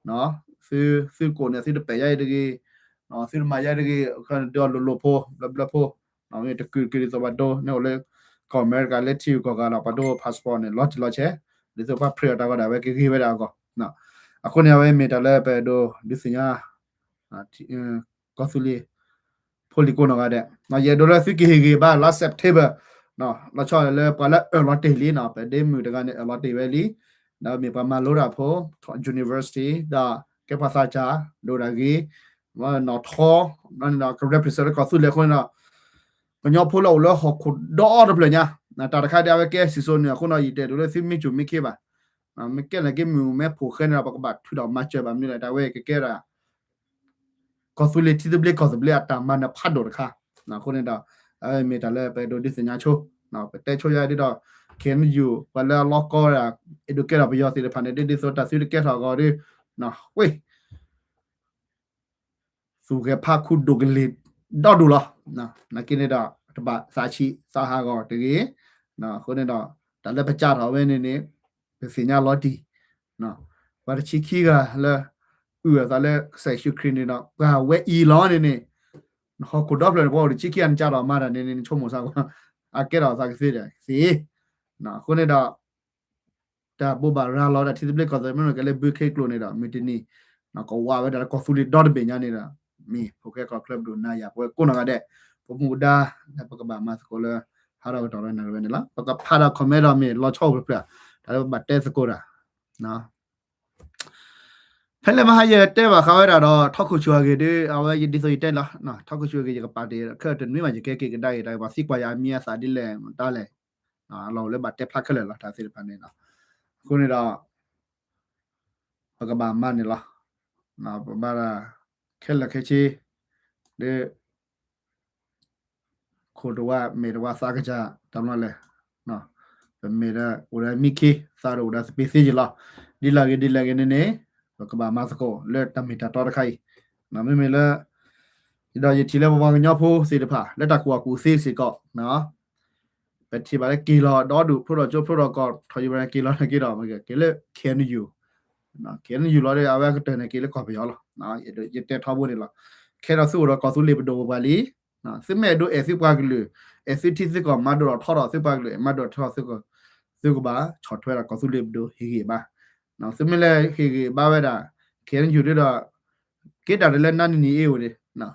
ၤ, သု သုကိးန့ၣ် သုတပဲာ်ယါအံၤတဂ့ၤ, သုတမၤယါတဂ့ၤ, ဒိအီၤလိၤလိၤဖိ ဘျီဘျီဖိ, တကုာ်တကုာ်ဒ်သိးပှၤဒိန့ၣ်အိၣ်လၢ ကီၢ်အမဲရကၤလၢထံဂုၤကီၢ်ဂၤဒီး ပှၤဒိ passport န့ၣ် လီၤတံၢ်လီၤဆဲး, ဒ်သိးပှၤ print အီၤတၢ်ဂီၤဒၣ်ဝဲကဂ့ၤဝဲဒၣ်အဂီၢ်, အဃိန့ၣ် အဝဲမ့ၢ်တၢ်လၢပအဲၣ်ဒိးဒုးသ့ၣ်ညါ ကီၢ်သူလ့ၤ ဖိလံၤကိးနီၢ်ဂၤဒဲး, ယအဲၣ်ဒိးလၢသုကဟ့ၣ်ဂံၢ်ဘါလါ September, လီၤဆီလၢပှၤလၢအၢၣ်လီၤတ့ၢ်လံနီၤ, ပဒ့မုၣ်တဂၤန့ၣ် အၢၣ်လီၤတ့ၢ်ဝဲလံ, ဒီးမ့ၢ်ပှၤမၤလိတၢ်ဖိ university ဒီးကဲပှၤသးစၢ် ဒိၣ်ဒၣ်ဂ့ၤ, နီၢ်ထီ ဒီး က represent လၢကီၢ်သူလ့ၤအဃိန့ၣ်ဒီး ကညီဖိလၢအိၣ်လၢဟီၣ်ခိၣ်ဒီတဖျၢၣ်ညါ, တၢ်တခါဒ်အဝဲကဲစံၣ်စိၤန့ၣ်အဃိန့ၣ်ဒီး ယတအဲၣ်ဒိးလၢသုမ့ၢ်စူၢ်မ့ၢ်ခ့ဘၣ်, မ့ၢ်ကဲနာ်က့မ့ၢ်မ့ၢ်ဖိဃဲန့ၣ်ဒီး ပကဘၣ်ထုးထီၣ်မၤစၢၤဘၣ်မနုၤလဲၣ် တၢ်ဝဲကကဲဒၣ် ကီၢ်သူလ့ၤထံသဘျ့ကီၢ်သဘျ့အတၢ်မၤနၢၤဖးဒိၣ်တခါ, အဃိန့ၣ်ဒီး အဝဲမ့ၢ်တၢ်လၢပအဲၣ်ဒိးဒုးသ့ၣ်ညါဆိ, ပတဲဆိယါဒ်ဒီး KNU ပှၤလၢအလီၤကီဒၣ် အဲၣ်ဒိးကဲထီၣ်ပယီၤသ့ၣ်တဖၣ်န့ၣ် ဒ်ဒ်သိးတၢ်သုတကဲထီၣ်အဂီၢ်ဒီး ဝ့ၢ် သူၣ်ဂဲၤဖးခူဒိၣ်ကလ့ၢ်ဒီဒူၣ်လီၤ. နာ်က့န့ၣ်ဒီး တဘၣ်သးဆံးသးဟးဂီၤတဂ့ၤ, အဃိန့ၣ်ဒီး တၢ်လၢပစးထီၣ်ဝဲန့ၣ်န့ၣ် ပသ့ၣ်ညါလီၤတံၢ်, ပှၤတဆံခံဂၤလၢ အုၣ်အသးလၢကစၢ်ယ့ၣ်ၡူးခရံာ်န့ၣ်ဒီး ပှၤဝဲအံၤလီၤန့ၣ်န့ၣ် နဟီၣ်ခိၣ်ဒီဖျၢၣ်န့ၣ် ပှၤအိၣ်တဆံခံဂၤနစးထီၣ်မၤတၢ်န့ၣ်န့ၣ် နဆိကမိၣ်ဆၢကွၢ် အကဲထီၣ်သးကသ့ဒီးသ့, အဃိန့ၣ်ဒီး တၢ်ဘိးဘၣ်ရၤလီၤတၢ်ထံသဘျ့ကီၢ်သဘျ့မ့ၢ်ကဲလၢဘုခ့ကျိာ်န့ၣ်ဒီး မုၢ်တနံၤ ကဝးဝဲဒၣ်လၢကီၢ်သူလ့ၤဒီတဘ့ၣ်ညါန့ၣ်ဒီး မ့ၢ်ဖိၣ်ဃဲကီၢ်ချၢပဒိၣ်နၤယၤ ပဝဲကိးနီၢ်ဂၤဒဲး ပမူပဒါ လၢပကဘၣ်မၤသကိးလၢ ဟးထီၣ်ကတီၢ်လၢနၢ်ရံၣ်ဝဲန့ၣ်လီၤ. ပကဖးဒီး comment ဒီးမ့ၢ်လီၤဆီအိၣ်ဖျါဖျါ တၢ်လၢပဘၣ်တဲသကိးတၢ် ဖဲလဲၣ်မဟါယတဲဘၣ်ဃးဝဲဒၣ်ဒီး ထီခိၣ်ဆူၣ်အဂ့ၢ်ဒီး အဝဲဒ်သိးယတဲလီၤ ထီခိၣ်ဆူၣ်အဂ့ၢ် ယကပာ်တ့ၢ်ခဲအံၤတနွံမး ယကဲက့ၤကဒါက့ၤတၢ် ပှၤသံကွၢ်ယၤအမံၤအသၣ်ဒ်လဲၣ်မတၤလဲၣ် အလီၢ်အိၣ်လၢဘၣ်တဲဖျါခဲလၢာ်လီၤ တၢ်သ့ၣ်တဖၣ်န့ၣ်လီၤ. အဃိန့ၣ်ဒီး ပကဘၣ်မၤန့ၣ်လီၤ. ပဘၣ်ဒၣ် ခဲလၢာ်ခဲဆ့ ဒီး ခိၣ်တဝါမဲာ်တဝါသးကစၢ်တၢ်မျီလဲၣ်, ပမ့ၢ်ဒီးအိၣ်ဒီးမံခ့ သးဒီးအိၣ်ဒီးသပ့ၤသ့ယ့ၢ်လီၤ. ဒ်လဲၣ်ဂ့ၤဒ်လဲၣ်ဂ့ၤန့ၣ်န့ၣ် ပကဘၣ်မၤသကိးလၢတၢ်မ့ၢ်တၢ်တီတခါအံၤ, မ့မ့ၢ်လၢ ဒီးယထံၣ်လၢပပှၤကညီဖိသ့ၣ်တဖၣ် လၢတၢ်ကူၣ်ဘၣ်ကူၣ်သ့စ့ၢ်ကီး ပထံၣ်ဘၣ်လၢက့ၤလီၤဒီဒူၣ် ဖျိထီၣ်ကၠိဖျိထီၣ်ကီၢ် ထီၣ်ယံၤဘၣ်န့ၣ် က့ၤလီၤန့ၣ်က့ၤဒီး က့ၤလၢ KNU, KNU လီၤဒီး အဝဲအကတၢၢ်န့ၣ်က့ၤလၢကီၢ်ပယီၤလီၤ. ယတဲထီဘိန့ၣ်လီၤ. ခဲဒီးသုအိၣ်ဒီးကီၢ်သူလ့ၤပဒိၣ်ပပှၢ်လံ, သုမ့ၢ်အဲၣ်ဒိးအဲၣ်သုပှၤကလုာ် အဲၣ်သုထံသုကီၢ် မၤဒိၣ်ထီၣ်ထီထီၣ်သုပှၤကလုာ် မၤဒိၣ်ထီၣ်ထီထီၣ်သုကီၢ် သုကဘၣ်ဆီၣ်ထွဲဒီးကီၢ်သူလ့ၤပဒိၣ်ဟ့ၣ်ဂံၢ်ဘါ, သုမ့ၢ်လၢဟ့ၣ်ဂံၢ်ဘါဝဲဒၣ် KNU ဒ်ဒီး က့ၤတၢ်တလၢနါနံၤနံၤအ့ၣ်အိၣ်န့ၣ်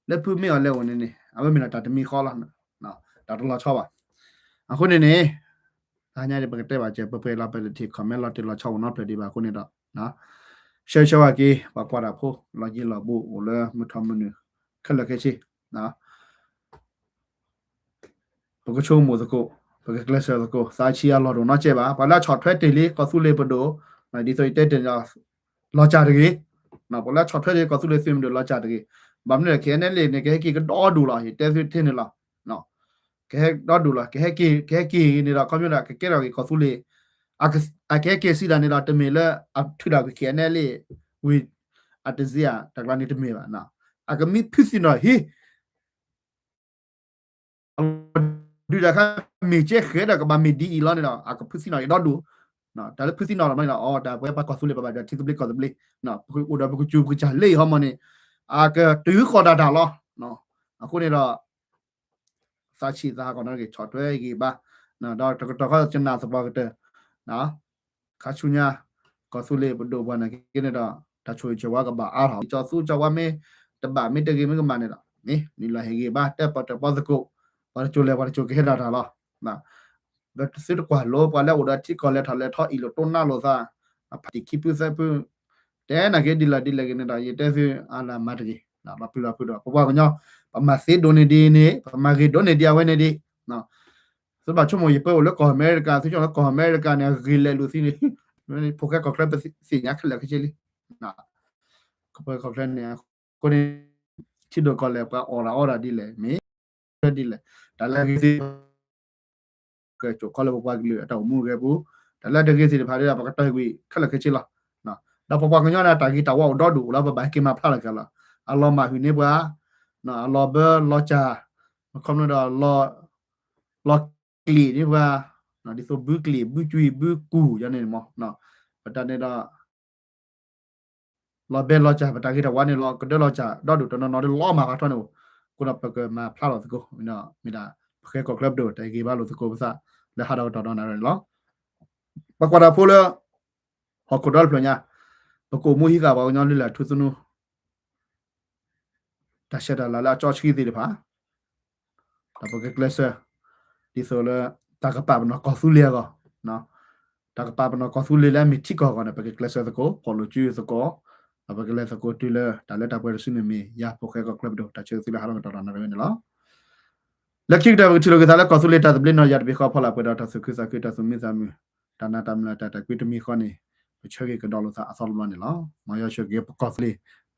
လၢဖုမ့ၢ်အီၤလဲၤအိၣ်န့ၣ်န့ၣ် အဝဲမ့ၢ်ဒီးတၢ်တမံၤဃီလီၤ, တၢ်တလီၤဆီဘၣ်. အဃိန့ၣ်န့ၣ် တဟါညါန့ၣ် ပကတဲဘၣ်စဲး ပပှဲၤလီၤ ပလဲၤထံၣ် comment လီၤတံၢ်လီၤဆီ အိၣ်နီတဖျၢၣ်ဒံးဘၣ်အဃိန့ၣ်ဒီး ဆၢဂ့ၤဆၢဝါက့ၤ ပှၤကွၢ်တၢ်ဖိ လီၤယံၤလီၤဘူး အိၣ်လၢမုၢ်ထီၣ်မုၢ်နုာ် ခဲလၢာ်ခဲဆ့ ပကဆိကမိၣ်သကိး ပကကျဲးစၢးသကိး သးဆံးအလီၢ်တအိၣ်နီတစဲးဘၣ်. ပှၤလၢအဆီၣ်ထွဲတ့ၢ်လံ ကီၢ်သူလ့ၤပဒိၣ် ဒ်သိးယတဲတ့ၢ်န့ၣ်ဒီး လီၤစၢ်တဂ့ၤ, ပှၤလၢအဆီၣ်ထွဲတ့ၢ်လံ ကီၢ်သူလ့ၤသုးမုၢ်ဒိၣ် လီၤစၢ်တဂ့ၤ. ဘၣ်မနုၤလဲၣ် KNLA န့ၣ် ကဟဲက့ၤကဒီဒူၣ်လီၤ ယတဲသုထဲန့ၣ်လီၤ. ကဟဲကဒီဒူၣ်လီၤ ကဟဲက့ၤ ကဟဲက့ၤန့ၣ်ဒီး ခီပညီဒၣ် ကကဲထီၣ်က့ၤကီၢ်သူလ့ၤ အကဟဲက့ၤစံးဒၣ်န့ၣ်ဒီး တမ့ၢ်လၢအထုးဒၣ်ကွံာ် KNLA ဝံၤ အတစ့ဧါ တၢ်ကျါန့ၣ်တမ့ၢ်ဘၣ်. အကမံဖုသံနီၣ်ဟံၣ် ဒုၣ်ဒါခါ မ့ၢ်ကဲဃဲၤဒီးကဘၣ်မ့ၢ်ဒ်အံၤလီၤန့ၣ်ဒီး အကဖုသံနီၣ်အံၤဒီဒူၣ်, တၢ်လၢဖုသံနီၣ်လီၤမ့ၢ်လီၤ အီ တၢ်ပဝဲပှၤကီၢ်သူလ့ၤ ပဘၣ်ဒၣ်ထံသဘျ့ကီၢ်သဘျ့, ပအိၣ်ဒီးပကစူၢ်ပကစၢ်လၢအံၤဟီမီၢ်န့ၣ် အကတုၤဃီၤတၢ်တၢ်လီၤ. အဃိန့ၣ်ဒီး သးဆံးသးဟးဂီၤနီတဂ့ၤ ဆီၣ်ထွဲဂံၢ်ဘါ, ဒီးတကတီၢ်ဃီကနၣ်သပှၢ်ကတၢၢ် ခါဆူညါ ကီၢ်သူလ့ၤပဒိၣ်ပှၤနာ်က့န့ၣ်ဒီး တၢ်ဆိၣ်ဂ့ၤဆိၣ်ဝါကဘၣ်အါထီၣ် ကၠီသူကၠီဝါမ့ၢ်တဘၣ်မ့ၢ်တဂ့ၤမ့ၢ်ကမၣ်န့ၣ်ဒီး မ့ၢ်နုာ်လီၤဟ့ၣ်ဂံၢ်ဘါ တဲပီၣ်တၢၣ်ပီသကိး ပှၤတစိၤလဲၤပှၤတစိၤကဟဲဒၣ်တၢ်လီၤ. သုတကွၢ်လိပှၤလၢအိၣ်ဒီးထံကီၢ်လဲၤထီၣ်လဲၤထီအံၤလိာ်တိၢ်နါလိာ်သး ဖးတံၢ်ခံဖုသၢဖု တဲနာ်က့ဒ်လဲၣ်ဒ်လဲၣ်ဂ့ၤန့ၣ်ဒီး ယတဲသုအါလၢမၤတဂ့ၤ လီၤပျံၤလီၤဖုးဒီး ပပှၤကညီ ပမၤသ့ဒိၣ်န့ၢ်ဒ်န့ၣ် ပမၤဂ့ၤဒိၣ်န့ၢ်ဒ်အဝဲန့ၣ်ဒ် သုဘၣ်ဆိကမိၣ် ယပၢၤအိၣ်လၢကီၢ်အမဲရကၤ သုဆိကမိၣ်လၢကီၢ်အမဲရကၤန့ၣ် ဂ့ၤလဲၤလူၤသံန့ၣ် ဖိၣ်ဃဲကီၢ်ချၢပသ့ၣ်ညါခဲလၢာ်ခဲဆ့လံ. ကီၢ်ချၢန့ၣ် အဃိန့ၣ် ထံဒိၣ်ကီၢ်လဲၢ် ပှၤအီၣ်တၢ်အီတၢ်ဒ်လဲၣ် မ့ၢ်ဒ်လဲၣ် တၢ်လၢအဂ့ၤသ့ၣ် ကဲကိးခီလၢပပှၤကလုာ်အတၢ်အိၣ်မူအဂ့ၢ်ပူၤ တၢ်လၢအတဂ့ၤသ့ၣ်တဖၣ်ဒီး ပကတီၢ်ကွံာ်ခဲလၢာ်ခဲဆ့လီၤ. ဒီးပပှၤကညီန့ၣ် တၢ်ဂ့ၤတၢ်ဝါအိၣ်ဒီဒူၣ်အိၣ်လီၤ ပဘၣ်ဟဲက့ၤမၤဖျါလီၤက့ၤလီၤ. အလီၤမၢ်ဟုၣ်န့ၢ်ပှၤ, အလီၤဘၢလီၤစၢ်, ခီဖျိဒီး လီၤကျံးန့ၢ်ပှၤ, ဒ်သိးဘုကျံး ဘုကွံာ် ဘုကူၢ်ယါန့ၣ်မး, ပတၢ်န့ၣ်ဒီး လီၤဘဲလီၤစၢ် ပတၢ်ဂ့ၤတၢ်ဝါန့ၣ် လီၤကဒၢလီၤစၢ် ဒီဒူၣ်တနီၤနီၤဒီးလီၤမၢ်ပှၤထီန့ၣ်အိၣ်, အဃိဒီးပကမၤဖျါလီၤသကိး, မ့ၢ်ဒၣ် ပဃဲကီၢ်ချၢပဒိၣ် တၢ်ဂ့ၤဘၣ်လိာ်သကိးပသး လၢဟးဒီးကတီၢ်ဒီးနၣ်ရံၣ်န့ၣ်လီၤ. ပှၤကွၢ်တၢ်ဖိလၢ ဟီၣ်ခိၣ်ဒီတဖျၢၣ်ညါ, ပကအိၣ်မူဟံးဃာ်ပှၤကညီလုၢ်လၢ်ထူသနူ တၢ်ဆဲးတၢ်လၤလၢအကၠီဆှံသ့ၣ်တဖၣ် ဒီးပကကျဲးစၢး ဒ်သိးလၢ တၢ်ကပာ်ပနီၣ်ကီၢ်သူလ့ၤအဂီၢ်, တၢ်ကပာ်ပနီၣ်ကီၢ်သူလ့ၤလၢအမ့ၢ်ထံကီၢ်အဂီၢ်န့ၣ် ပကကျဲးစၢးသကိး ဖီၣ်လိာ်စုသကိး, ဒီးပကလဲၤသကိးတုၤလၢတၢ်လၢတၢ်ပှဲၤတစုန့ၣ်မ့ၢ် ယၤဖိဃဲကီၢ်ချၢပဒိၣ် တၢ်ဆၢဂ့ၤသုလၢဟးထီၣ်ကတီၢ်ဒီးနၣ်ရံၣ်ဝဲန့ၣ်လီၤ. လၢခံကတၢၢ် ပကထံၣ်လိာ်က့ၤသးလၢကီၢ်သူလ့ၤတၢ်သဘျ့နီၢ်ယၤတဘ့ၣ်ဃီ ဖီလာ်ပှဲၤဒီးတၢ်သူၣ်ခုသးခု တၢ်သူၣ်မံသးမုာ်, တၢ်နာ်တၢ်မုၢ်လၢ် တၢ်တၢ်ကွံတမံၤဃီန့ၣ် ပဆၢဂ့ၤကဒီးလိာ်သးအသီတဘျီန့ၣ်လီၤ. မ်ယွၤဆိၣ်ဂ့ၤပကီၢ်သူလ့ၤ